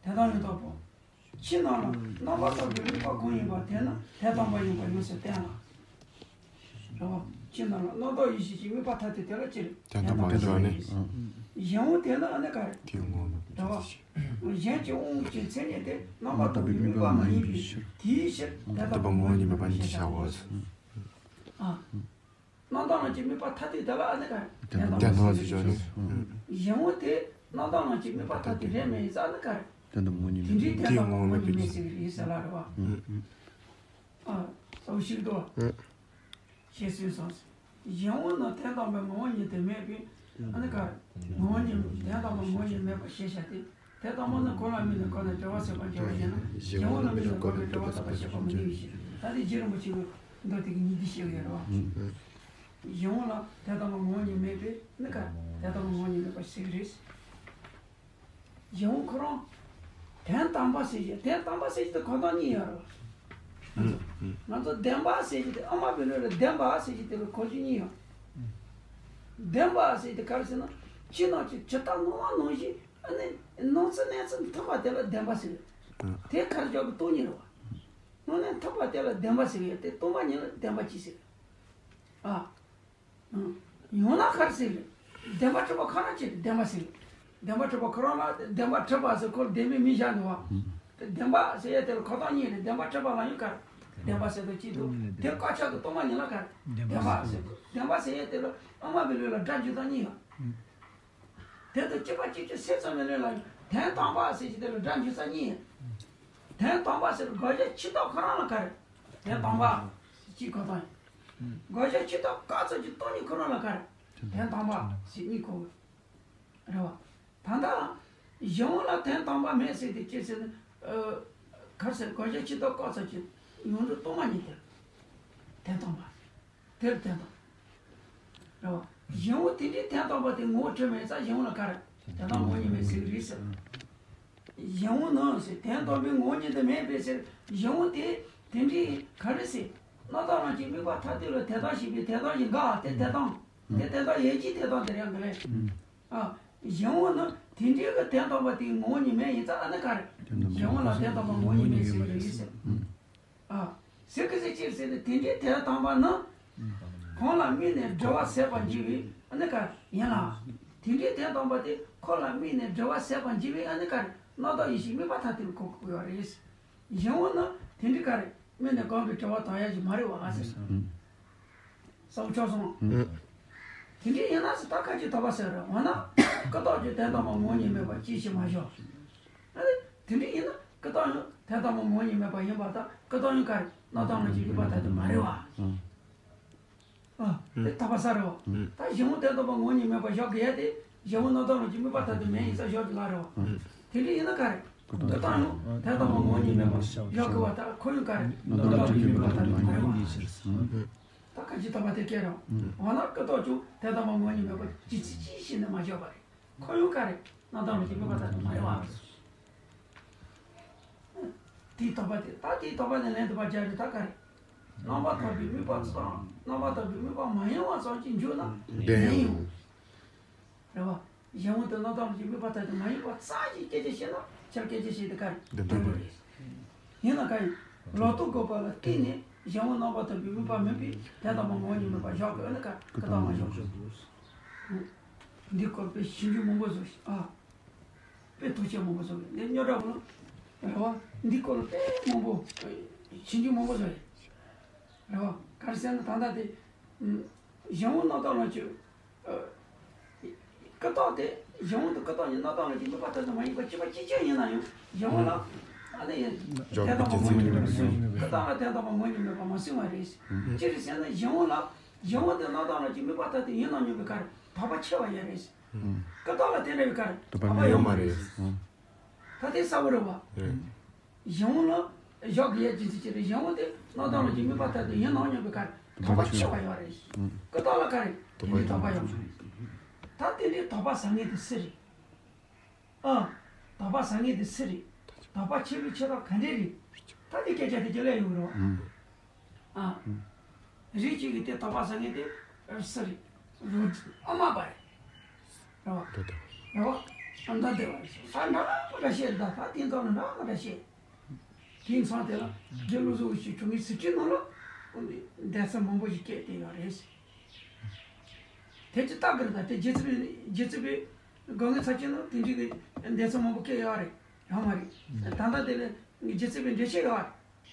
དེ་དག་ཡང་དག་པོ། ཕྱི་ནང་ལ་རྣམ་པར་དག་པའི་དམིགས་པ་གང་ཡིན་པ་དེ་ནི་དོན་དམ་པ་ཡིན་པ་ཡོངས་སུ་བསྟན་ལ། རེད་བ། ཕྱི་ནང་ལ་རྣམ་དག་ཡེ་ཤེས་ཀྱི་དམིགས་པ་ཐ་དད་དེ་ལ་ཅི་རེད། དོན་དམ་པ་ཡིན་པ་ནི། གཞན་དབང་དེ་ནི་ཨ་ནི་ག་རེ། དེའི་ངོ་བོ། རེད་བ། གཞན་གྱི་དབང་གི་མཚན་ཉིད་དེ་རྣམ་པར་དག་པའི་དམིགས་པ་མ་ཡིན་པའི་དེའི་ཕྱིར་དོན་དམ་པ་ངོ་བོ་ཉིད་མེད་པ་ཉིད་བྱའོ། ཨ། རྣམ་དག་ལམ་གྱི་དམིགས་པ་ཐ་དད་དེ་ལ་ཨ་ནི་ག་རེ། དོན་དམ་པ་ཟེར་ཞོར་ནས། གཞན་དབང་དེ་རྣམ་དག་ལམ་གྱི་དམིགས་པ་ཐ་དད་རེད་མིན་ཡིན་ཙང་ཨ་ནི་ག་རེ། དོན་དམ་ངོ་བོ་ཉིད་མེད་པའི། དེའི་ངོ་བོ་མེད་པའི་ཉིད་ཟེར་གི་རེད་ཟེར་ལ་རེད་བ། ཨ། གསལ་བོ་ཞིག་འདུག་བ། ཞེས་གསུངས་སོ། གཞན་དབང་ནི་དོན་དམ་པའི་ངོ་བོ་ཉིད་དུ་མེད་པས་ཨ་ནི་ག་རེ། ངོ་བོ་ཉིད་དོན་དམ་པའི་ངོ་བོ་ཉིད་མེད་པ་ཞེས་བྱ་སྟེ། དེ་ལྟ་བུ་ནི་གང་ལ་དམིགས་ནས་བཀར་ནས་འབྲེལ་བ་ཟད་པར་འགྱུར་བ་ཡིན་ན་གཞན་དབང་ལ་དམིགས་ནས་བཀར་བའི་འབྲེལ་བ་ཟད་པར་བྱེད་པ་མི་ནུས་པའི་ཕྱིར། ད་དེ་རྗེ་རིན་པོ་ཆེ་གིས་མདོ་དེ་གི་ཉིང་བསྡུས་བཤད་ཀྱི་ཡོད་རེད་བ། གཞན་དབང་ལ་དོན་དམ་པའི་ངོ་བོ་ཉིད་མེད་པས་ནི་ག་དོན་དམ་པའི་ངོ་བོ་ཉིད་མེད་པ་ཞིག་རེད། གཞན་དབང་ཁོ་རང་དོན་དམ་པ་ཟེར་གྱི་དོན་དམ་པ་ཟེར་གྱི་དེ་གོ་དོན་གཉིས་ཡོད་རེད་བ། ང་ཚོ་བདེན་པ་ཟེར་གྱི་དེ་ཨ་མ་བི་ལོ་ལ་བདེན་པ་ཟེར་གྱི་དེ་ལ་གོ་རྒྱུ་གཉིས་ཡོད། བདེན་པ་ཟེར་གྱི་དེ་ག་རེ་ཟེར་ན་ཕྱི་ནང་གི་ཇི་ལྟར་སྣང་བ་ནང་བཞིན། ཨ་ནི་སྣང་ཚུལ་གནས་ཚུལ་མཐུན་པ་དེ་ལ་བདེན་པ་ཟེར། དེ་ཁ་སྦྱོར་གྱི་སྟོང་ཉིད་རེད་བ། སྣང་གནས་མཐུན་པ་དེ་ལ་བདེན་པ་ཟེར་ཡོད་དེ་སྟོང་པ་ཉིད་ལ་བདེན་པ་ཅི་ཟེར། ཨ། ཡང་ན་ཁར་ཟེར། བདེན་པ་གྲུབ་པ་ཁོ་རང་ཅི་བདེན་པ་ཟེར། བདེན་པ་གྲུབ་པ་ཁོ་རང་ལ་བདེན་པ་གྲུབ་པ་ཟེར་ཁོ་ལ་བདེན་པའི་མིང་བཞག་འདུག་བ། དེ་བདེན་པ་ཟེར་ཡས་དེ་ལ་གོ་དོན་གཉིས་རེད། བདེན་པ་གྲུབ་པ་ལ་ཡང་ག་རེ་བདེན་པ་ཟེར་དོན་གཅིག་འདུག་དེ་བཀག་ཆ་གི་སྟོང་པ་ཉིད་ལ་ག་རེ་བདེན་པ་ཟེར། བདེན་པ་ཟེར་ཡས་དེ་ལ་ཨ་མ་བི་ལོ་ལ་སྒྲ་འཇུག་སྟངས་གཉིས་ཡོད། དེ་དང་གཅིག་པ་གཅིག་རྐྱང་སེམས་ཙམ་མི་ལོས་ལ་དོན་དམ་པ་ཟེར་གྱི་དེ་ལ་སྒྲ་འཇུག་ས་གཉིས། དོན་དམ་པ་ཟེར་དགོས་རྒྱུ་ཕྱི་ལྟར་ཁོ་རང་ལ་ག་རེ། དོན་དམ་པ་ཟེར་གཅིག་གོ་དོན། དགོས་རྒྱུ་ཕྱི་ལྟར་བཀག་ཚར་གྱི་སྟོང་ཉིད་ཁོ་རང་ལ་ག་རེ། དོན་དམ་པ་ཟེར་གཉིས་གོ་གི་རེད་བ། ད་ལྟ་གཞན་དབང་ལ་དོན་དམ་པ་མེད་ཟེར་དེ་ཅི་ཟེར་ན། ཨ། ག་རེ་ཟེར་དགོས་རྒྱུ་ཕྱི་ལྟར་བཀག་ཚར་གྱི་ཡོངས་གྲུབ་སྟོང་པ་ཉིད་དེ་དོན་དམ་པ། དེར་བསྟན་དང་། རེད་བ། གཞན་དབང་དེ་འདྲའི་དོན་དམ་པ་དེ་ངོ་བོ་གྲུབ་མེད་ཙང་གཞན་དབང་ལ་ག་རེ་དོན་དམ་ངོ་བོ་ཉིད་མེད་ཟེར་གི་རེད་ཟེར། གཞན་དབང་ནི་ཟེར་དོན་དམ་པའི་ངོ་བོ་ཉིད་དུ་མེད་པའི་ཕྱིར་གཞན་དབང་དེ་དེ་འདྲའི་ག་རེ་ཟེར། རྣམ་དག་ལམ་གྱི་དམིགས་པ་ཐ་དད་ལ་དོན་དམ་ཞེས་པའི་དོན་དམ་ཞིག་འགའ་དེ་དོན་དམ་དེ་དོན་དམ་ཡོད་ཀྱི་དོན་དམ་དེ་རེད་འགའ་རེད། ཨ། གཞན་དབང་ནི་དེ་འདྲའི་གི་དོན་དམ་པ་དེའི་ངོ་བོ་ཉིད་མེད་ཡིན་ཙང་ཨ་ནི་ག་རེ། གཞན་དབང་ལ་དོན་དམ་པ་ངོ་བོ་ཉིད་མེད་ཟེར་གི་རེད་ཟེར། ཨ། ཟེར་གི་ཟེར་ཅིར་ཟེར་ནས་དེ་འདྲའི་དོན་དམ་པ་ནི། གང་ལ་དམིགས་ནས་སྒྲིབ་པ་ཟད་པར་འགྱུར་བའི་ཨ་ནི་ག་རེ་ཡིན་ལ། དེ་འདྲའི་དོན་དམ་པ་དེ་ཁོ་ལ་དམིགས་ནས་སྒྲིབ་པ་ཟད་པར་འགྱུར་བའི་ཨ་ནི་ག་རེ་རྣམ་དག་ཡེ་ཤེས་དམིགས་པ་ཐ་དད་ལ་གོ་དགོས་པ་རེད། གཞན་དབང་ནི་དེ་འདྲའི་ག་རེ་དམིགས་ནས་གང་གིས་སྒྲིབ་པ་དག་ཡ་ཞིག་མ་རེད་བ་ཨ་ཟེར། ས་བོ་ཆོག་སོང་། ཨ། དེ་འདྲའི་ཡིན་ན་ཟེར་ད་ཁ་ཅིག་དོགས་པ་ཟེར་རེད་འོ་ན། ཀུན་བརྟགས་ཀྱི་དོན་དམ་པ་ངོ་བོ་ཉིད་མེད་པ་ཅིའི་ཕྱིར་མ་བཞག་ཨ་ནི་དེ་འདྲ་ཡིན་ན་ཀུན་བརྟགས་ཡང་དོན་དམ་པ་ངོ་བོ་ཉིད་མེད་པ་ཡིན་པར་ཐལ། ཀུན་བརྟགས་ཡང་ག་རེ་རྣམ་དག་ལམ་གྱི་དམིགས་པ་ཐ་དད་མ་རེད་བ། ཨ། དེ་དོགས་པ་ཟ་རེད་བ། ད་གཞན་དབང་དོན་དམ་པ་ངོ་བོ་ཉིད་མེད་པ་བཞག་དགོས་ཡ་དེ་གཞན་དབང་རྣམ་དག་ལམ་གྱི་དམིགས་པ་ཐ་དད་མེད་ཡིན་ས་བཞག་རྒྱུ་ལ་རེད་བ། དེ་འདྲ་ཡིན་ན་ག་རེ་ཀུན་བརྟགས་ཡང་དོན་དམ་པ་ངོ་བོ་ཉིད་མེད་པ་བཞག་དགོས་བ། ད་ཁོ་ཡང་ག་རེ་རྣམ་དག་ལམ་གྱི་དམིགས་པ་ཐ་དད་མ་རེད་བ། ད་ཁ་ཅིག་དོགས་པ་དེ་སྐྱེ་རོགས། འོ་ན་ཀུན་བརྟགས་ཀྱང་དོན་དམ་པ་ངོ་བོ་ཉིད་མེད་པ་ཇི་སྲིད་ཅི་ཞིག་ནས་མ་བཞག་པ་རེད། ཁོ་ཡང་ག་རེ་རྣམ་དག་ལམ་གྱི་དམིགས་པ་ཐ་དད་མ་རེད་བ། དེའི་དོགས་པ་དེ་ད་དེའི་དོགས་པ་ནི་ལན་དུ་བ་སྦྱར་རེད་ད་ག་རེ། རྣམ་པར་ཐར་པའི་དམིགས་པ་ཙམ་རྣམ་པར་ཐར་པའི་དམིགས་པ་མ་ཡིན་པ་ཙམ་གྱིས་འཇོག་ན་བདེན་ཡོད། རེད་བ། གཞན་དབང་དུ་རྣམ་དག་ལམ་གྱི་དམིགས་པ་ཐ་དད་མ་ཡིན་པ་ཙམ་གྱིས་སྐད་ཆ་བཤད་ན་ཕྱིར་སྐད་ཆ་བཤད་དེ་ག་རེ་བདེན་པ་རེད། ཡིན་ན་ག་ཡིན། ལོག་རྟོག་བཀོད་པ་ལ་བརྟེན་ནས་གཞན་དབང་རྣམ་པར་ཐར་པའི་དམིགས་པ་མིན་པའི་དོན་དམ་པ་ངོ་བོ་ཉིད་མེད་པ་བཞག་གི་ཨ་ནི་ག་ཀུན་བརྟགས་མ་བཞག་འདི་སྐོར་དཔེ་ཞིབ་འཇུག་མང་པོ་བཟོ་ཞིག་ཨ། དཔེ་ཐུགས་ཆེ་མང་པོ་བཟོ་གི་འདི་རྙོག་དྲ་མང་རེད་བ། འདི་སྐོར་དཔེ་མང་པོ་ཞིབ་འཇུག་མང་པོ་བཟོ་ཡིན། རེད་བ། ག་རེ་ཟེར་ན་ད་ལྟ་དེ། གཞན་དབང་རྣམ་དག་ལམ་གྱི། ཀུན་བརྟགས་དེ་གཞན་དབང་དུ་ཀུན་བརྟགས་ཀྱི་རྣམ་དག་ལམ་གྱི་དམིགས་པ་ཐ་དད་མ་ཡིན་པ་གཅིག་པ་གཅིག་རྐྱང་ཡིན་ན་ཡང་གཞན་དབང་ལ་ཨ་ནི་ཡིན། དོན་དམ་པ་ངོ་བོ་ཉིད་མེད་པ་ཀུན་བརྟགས་ལ་དོན་དམ་པ་ངོ་བོ་ཉིད་མེད་པ་མ་གསུངས་པ་རེད། ཅི་རེད་ཟེར་ན་གཞན་དབང་ལ་གཞན་དབང་དུ་རྣམ་དག་ལམ་གྱི་དམིགས་པ་ཐ་དད་ཡིན་ན་སྙམ་པའི་ག་རེ་དོགས་པ་ཆེ་བ་ཡོད་རེད། ཀུན་བརྟགས་ལ་དེ་འདྲ་བའི་ག་རེ་དོགས་པ་ཡོད་མ་རེད། ད་དེ་གསལ་པོ་རེད་བ། གཞན་དབང་ལ་བཞག་དགོས་ཡ་ཇི་སྲིད་ཅི་རེད་གཞན་དབང་དེ་རྣམ་དག་ལམ་གྱི་དམིགས་པ་ཐ་དད་ཡིན་ནམ་སྙམ་པའི་ག་རེ་དོགས་པ་ཆེ་བ་ཡོད་རེད། ཀུན་བརྟགས་ལ་ག་རེ་དེ་འདྲའི་དོགས་པ་ཡོད་མ་རེད། ད་དེ་འདྲའི་དོགས་པ་ཟ་མཁན་དེ་སུ་རེད། ཨ། དོགས་པ་ཟ་མཁན་དེ་སུ་རེད། དོགས་པ་ཆེ་བའི་ཆེ་ཐག་ག་འདྲས་རེད། ད་དེ་སྐད་ཆ་དེ་གྱི་ལས་ཡོང་གི་རེད་བ། ཨ། རིགས་གཅིག་གི་དེ་དོགས་པ་ཟ་མཁན་དེ་སུ་རེད། རོ་ཨ་མ་པ་རེད། རེད་བ། རེད་བ། ཨ་མདའ་སྡེ་བ་རེད། ས་འདྲ་མི་འདྲ་བཤད་ད་ད་དེང་སང་ལ་འདྲ་མི་འདྲ་བཤད། དེང་སང་དེ་ལ་རྒྱལ་ལོ་བཟོ་བའི་ཞིག་བྱུང་གི་ཟིན་བྲིས་ནང་ལ་འདས་ས་མང་པོ་ཞིག་སྐད་དེ་ཡོད་རེད། དེ་ཅི་ལྟ་གི་རེད་ད་དེ་རྗེ་བཙུན་པའི་རྗེ་བཙུན་པའི་དགོངས་ངེས་ཚར་གཅིག་ནང་དེ་འདྲའི་གི་འདས་ས་མང་པོ་སྐད་ཡོད་རེད་ཡོད་མ་རེད། ད་ལྟ་དེ་ལ་རྗེ་བཙུན་པའི་འགྲེལ་བཤད་ཡོད་རེད།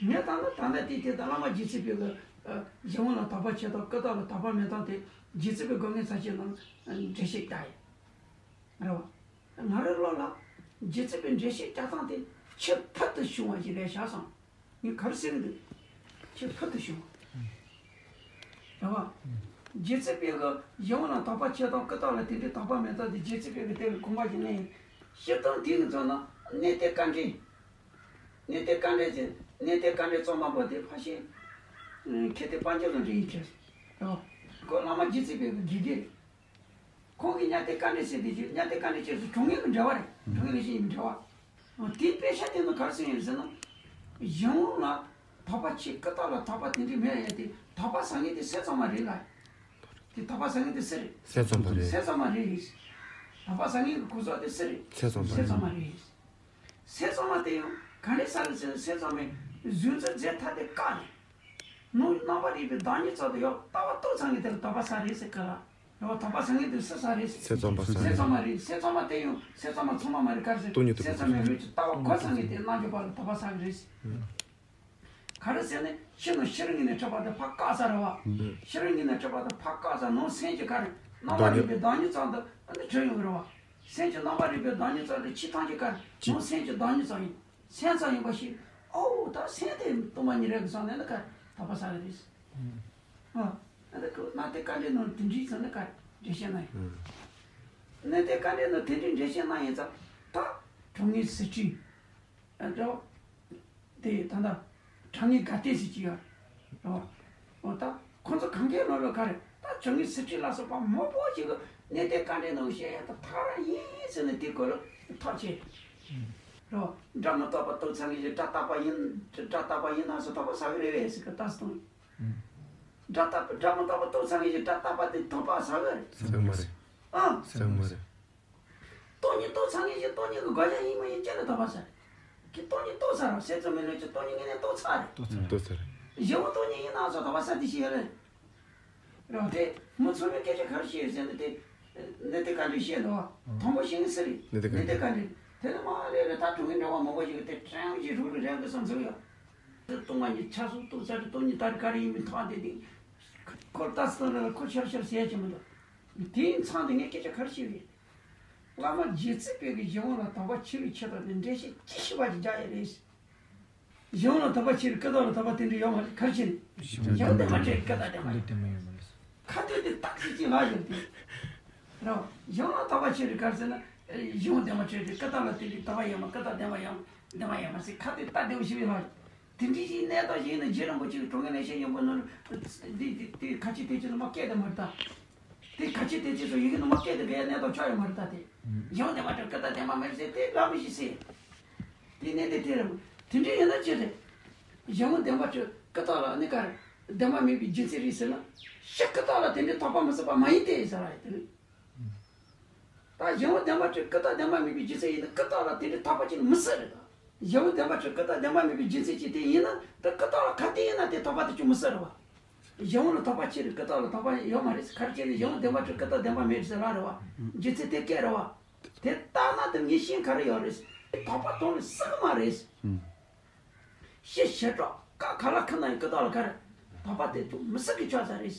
ངས་ད་ནི་ད་ལྟ་དེའི་ཐད་དུ་བླ་མ་རྗེ་བཙུན་པའི་གི་གཞན་དབང་ལ་དོགས་པ་ཆེ་དང་ཀུན་བརྟགས་ལ་དོགས་པ་མེད་སྟངས་དེ་རྗེ་བཙུན་པའི་དགོངས་ངེས་ཚར་གཅིག་ནང་འགྲེལ་བཤད་བརྒྱབ་ཡོད། རེད་བ། ང་རའི་བློ་ལ་རྗེ་བཙུན་པའི་འགྲེལ་བཤད་བརྒྱབ་སྟངས་དེ་ཆེས་ཕུལ་དུ་བྱུང་བ་ཞིག་རེད་བཞག་སོང་། ངས་ག་རེ་ཟེར་གི་འདུག་ཆེས་ཕུལ་དུ་བྱུང་བ། རེད་བ། རྗེ་བཙུན་པའི་གི་གཞན་དབང་ལ་དོགས་པ་ཆེ་དང་ཀུན་བརྟགས་ལ་དེ་འདྲའི་དོགས་པ་མེད་སྟངས་དེ་རྗེ་བཙུན་པའི་གི་དེ་ལ་དགོངས་པ་ཞིག་གནང་ཡིན། སྤྱིར་བཏང་དེ་གི་མཚོན་ན་གནས་བརྟན་དཀའ་འགྲེལ། གནས་བརྟན་དཀའ་འགྲེལ་ཟེར་གནས་བརྟན་དཀའ་འགྲེལ་རྩོམ་པ་པོ་དེ་ཕལ་ཆེར། མཁས་བསྟན་དཔལ་འབྱོར་དང་འབྲེལ་ཡིན་ཆེ། རེད་བ། ཁོ་བླ་མ་རྗེ་བཙུན་པའི་གི་དགེ་རྒན་རེད། ཁོང་གིས་གནས་བརྟན་དཀའ་འགྲེལ་ཟེར་དེ་ཅི་གནས་བརྟན་དཀའ་འགྲེལ་ཅེས་སུ་དྲང་ངེས་ཀྱི་འགྲེལ་བ་རེད། དྲང་ངེས་ལེགས་བཤད་ཡིན་པའི་འགྲེལ་བ། དེའི་དཔེ་ཆ་དེ་ནི་ག་རེ་ཟེར་ཡིན་ཟེར་ན། གཞན་དབང་ལ་དོགས་པ་ཆེ་ཀུན་བརྟགས་ལ་དོགས་པ་དེ་འདྲའི་མེད་ཡ་དེ་དོགས་པ་ཟ་མཁན་དེ་སེམས་ཙམ་པ་རེད་ལ། དེ་དོགས་པ་ཟ་མཁན་དེ་སུ་རེད། སེམས་ཙམ་པ་རེད། སེམས་ཙམ་པ་རེད། དོགས་པ་ཟ་མཁན་གྱི་གོ་ས་དེ་སུ་རེད། སེམས་ཙམ་པ་རེད། སེམས་ཙམ་པ་རེད། སེམས་ཙམ་པ་དེ་ཡང་ག་འདྲས་ཟ་གི་ཟེར་ན་སེམས་ཙམ་པས་གཟུང་འཛིན་རྫས་ཐ་དད་བཀག་ནས། ནང་རྣམ་པར་རིག་པའི་བདག་ཉིད་ཙམ་དུ་ཡང་ལྟ་བ་རྟོགས་ཚར་མཁན་དེ་ལ་དོགས་པ་ཟ་རེད་ཟེར་གི་ལ། རེད་བ། དོགས་པ་ཟ་མཁན་དེ་སུ་ཟ་རེད་ཟེར། སེམས་ཙམ་པ་ཟ་རེད། སེམས་ཙམ་པ་རེད། སེམས་ཙམ་པ་དེ་ཡང་སེམས་ཙམ་པ་ཚང་མ་མ་རེད་ག་རེ་ཟེར། སྟོང་ཉིད་རྟོགས་པའི་སེམས་ཙམ་པའི་ལུས་ཀྱི་ལྟ་བ་གོ་ཚར་མཁན་དེ་རྣལ་འབྱོར་པ་ལ་དོགས་པ་ཟ་གི་རེད་ཟེར། ག་རེ་ཟེར་ན་ཕྱི་ནང་ཤེས་རིག་གཉིས་ནས་གྲུབ་པ་དེ་ཕར་བཀག་ཚར་རེད་བ། ཤེས་རིག་གཉིས་ནས་གྲུབ་པ་དེ་ཕར་བཀག་ཚར་ནང་སེམས་ཀྱི་ག་རེ་རྣམ་པར་རིག་པའི་བདག་ཉིད་ཙམ་དུ་ཨ་ནི་གྲུབ་ཡོང་གི་རེད་བ། སེམས་ཀྱི་རྣམ་པར་རིག་པའི་བདག་ཉིད་ཙམ་དུ་ཕྱི་ཐམས་ཅད་ག་རེ་ནང་སེམས་ཀྱི་བདག་ཉིད་ཙམ་ཡིན། སེམས་ཙམ་ཡིན་པ་ཞིག་ཨོ་ད་སེམས་དེ་སྟོང་པ་ཉིད་རེད་གི་བསམ་ནས་ནི་ག་རེ་དོགས་པ་ཟ་གི་རེད། ཨ་ཨ་ནི་ཁོ་གནས་བརྟན་དཀའ་འགྲེལ་ནང་དེ་འདྲའི་ཙམ་ནི་ག་རེ་འགྲེལ་བཤད་གནང་ཡིན། གནས་བརྟན་དཀའ་འགྲེལ་ནང་དེ་འདྲའི་འགྲེལ་བཤད་གནང་ཡིན་ཙང་ད་དྲང་ངེས་གཟི་བརྗིད། ཨ་འདྲ་བ། དེ་ད་ལྟ་དྲང་ངེས་དགའ་སྟོན་ཟེར་གྱི་ཡོད་རེད་བ། འོ་ད་ཁོང་ཚོ་གང་གའི་ལོ་ལོ་ག་རེ་ད་ ད་བྱུང་གི་སྲིད་ཁྲིམས་ལ་སོགས་པ་མང་པོ་ཞིག་གི་གནད་དོན་བཀའ་འདྲི་ནང་བཤད་ཡ་ད་ཐག་རང་ཡིན་ཟེར་ནས་དེ་སྐོར་ལ་ཐག་བཅད། རོ། སྒྲ་མི་རྟག་པ་རྟོགས་ཚར་མཁན་ཞིག་སྒྲ་རྟག་པ་ཡིན། སྒྲ་རྟག་པ་ཡིན་ན་སོ་ཐག་པ་ཟ་གི་རེད་བས་ཟེར་གི་ལྟ་སྟངས་ཡིན། སྒྲ་རྟག་པ་སྒྲ་མི་རྟག་པ་རྟོགས་ཚར་མཁན་ཞིག་སྒྲ་རྟག་པ་དེ་ཐག་པ་ཟ་གི་རེད། ཟ་གི་མ་རེད། ཨ། ཟ་གི་མ་རེད། སྟོང་ཉིད་རྟོགས་ཚར་མཁན་ཞིག་སྟོང་ཉིད་ཀྱི་དགག་བྱ་ཡིན་མ་ཡིན་ཅི་ལ་ཐག་པ་ཟ་རེད། ཁྱེད་སྟོང་ཉིད་རྟོགས་ཚར་རོ། སེམས་ཙམ་མི་ལུས་ཀྱི་སྟོང་ཉིད་ངོས་ནས་རྟོགས་ཚར་རེད། རྟོགས་ཚར་རེད། གཞན་དབང་སྟོང་ཉིད་ཡིན་ན་སོ་ཐག་པ་ཟ་དེ་ཞིག་ཡོད་རེད། རོ། དེ་མི་ཚང་མས་སྐད་ཆ་ག་རེ་བཤད་ཟེར་ན་དེ་གནད་དོན་བཀའ་འདྲི་བཤད་འདུག་བ། དང་པོ་ཤེས་ངེས་སུ་རེད། གནད་དོན་བཀའ་འདྲི། གནད་དོན་བཀའ་འདྲི། དེ་ནི་མ་རེད་རེད། ད་དྲུང་གི་འབྲེལ་བ་མང་པོ་ཞིག་གིས་དེ་ཀྲང་ཞིག་རུག་རུག་རེད་གི་བསམ་ཚུལ་ཡོད། དེ་སྟོང་པ་ཉིད་ཆ་སོགས་རྟོགས་ཚར་རེད། སྟོང་ཉིད་ད་རེས་ག་རེ་ཡིན་མིན་ཐག་དེ་དེ་ཁོ་ལྟ་སྟངས་རེད་ལ་ཁོ་ཤར་ཤར་ཟེར་ཡ་ཅི་མི་འདུག་དེའི་མཚམས་དེ་ངས་སྐད་ཆ་ག་རེ་བཤད་པས། བླ་མ་རྗེ་བཙུན་པས་ཀྱི་གཞན་དབང་ལ་དག་པ་ཆེ་བའི་ཆེད་དུ་ནི་འགྲེལ་བཤད་ཅི་ཞིག་པ་ཞིག་རྒྱག་ཡ་རེད། གཞན་དབང་ལ་དག་པ་ཆེ་བའི་ཀུན་བཏགས་ལ་དག་པ་དེ་འདྲ་ཡོད་མ་རེད། ག་རེ་བྱས་ནས། གཞན་དབང་ལྡན་མ་ཆེ་བའི་ཀུན་བཏགས་ལྡན་མ་ཡོད་མ་རེད། ཁ་ཐོན་དེ་རྟགས་ཤིག་ཅིག་ལ་ཡོད་དེ། རོ། གཞན་དབང་ལ་དག་པ་ཆེ་བའི་ག་རེ་ཟེར་ན། གཞན་དབང་ལྡན་མ་ཆེ་བའི་ཀུན་བཏགས་ལ་དེ་འདྲའི་དག་པ་ཡོད་མ། ཀུན་བཏགས་ལྡན་མ་ཡོད་མ། ལྡན་མ་ཡོད་མ་ཟེར་ཁ་ཐོན་རྟགས་བདེ་བོ་ཞིག་ཡོད་མ་རེད། དེ་འདྲའི་ཞིག་གནས་སྟངས་ཤིག་ཡིན་ན་རྗེ་རིན་པོ་ཆེ་གི་དྲུང་གི་ལེགས་བཤད་སྙིང་པོ་ནང་དུ་འདི་འདི་འདི་ཁ་ཆེ་དེ་ཆེ་ནི་མ་སྐད་དེ་མ་རེད་ད། དེ་ཁ་ཆེ་དེ་ཆེ་སོགས་ཡི་གེ་ནི་མ་སྐད་དེ་གའི་གནས་སྟངས་ཆགས་ཡོད་མ་རེད་ད་དེ། གཞན་དབང་ལྡན་མ་ཆེ་བའི་ཀུན་བཏགས་ལྡན་མ་མེད་ཟེར་དེ་ལ་མི་ཞིག་ཟེར། དེ་གནད་དེ་དེ་རེད། དེ་འདྲའི་ཡིན་ན་ཅི་རེད། གཞན་དབང་ལྡན་མ་ཆེ་བའི་ཀུན་བཏགས་ལ་ནི་ག་རེ་ལྡན་མ་མེད་པའི་རྒྱུ་མཚན་རེད་ཟེར་ན། ཕྱི་ཀུན་བཏགས་ལ་དེ་འདྲའི་དག་པ་མི་སྲིད་པ་མ་ཡིན་ཏེ་ཟེར་བ་རེད་དེ་ནི། ད་གཞན་དབང་ལྡན་མ་ཆེ་བའི་ཀུན་བཏགས་ལྡན་མ་མེད་པའི་རྒྱུ་མཚན་ཡིན་ན་ཀུན་བཏགས་ལ་དེ་འདྲའི་དག་པ་ཅིག་མི་སྲིད་རེད་ད། གཞན་དབང་ལྡན་མ་ཆེ་བའི་ཀུན་བཏགས་ལྡན་མ་མེད་པའི་རྒྱུ་མཚན་ཅིག་དེ་ཡིན་ན་ད་ཀུན་བཏགས་ལ་ག་དེ་ཡིན་ན་དེ་དག་པ་དེ་ཅུང་མི་སྲིད་རེད་བ། གཞན་དབང་ལ་དག་པ་ཆེ་རེད། ཀུན་བཏགས་ལ་དག་པ་ཡོད་མ་རེད། ག་རེ་བྱས་ནས་གཞན་དབང་ལྡན་མ་ཆེ་བའི་ཀུན་བཏགས་ལྡན་མ་མེད་ཟེར་ལ་རེད་བ། རྒྱུ་མཚན་དེ་སྐད་རེད་བ། དེ་ལྟ་ན་དེ་ངས་ཤེས་ག་རེ་ཡོད་རེད། དག་པ་དོན་ལ་སྲིད་གི་མ་རེད། ཕྱི་ཞི་ཁྲོ་ཀ་ག་ལ་ཁ་ན་ཡི་ཀུན་བཏགས་ལ་ག་རེ་དག་པ་དེ་ཅུང་མི་སྲིད་གི་ཆགས་ས་རེད།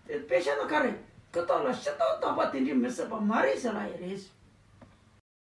དེ་དཔེ་བཤད་ན་ག་རེ་ཀུན་བཏགས་ལ་ཕྱི་དོན་དག་པ་དེ་འདྲའི་མི་སྲིད་པ་མ་རེད་ཟེར་ལ་ཡི་རེད།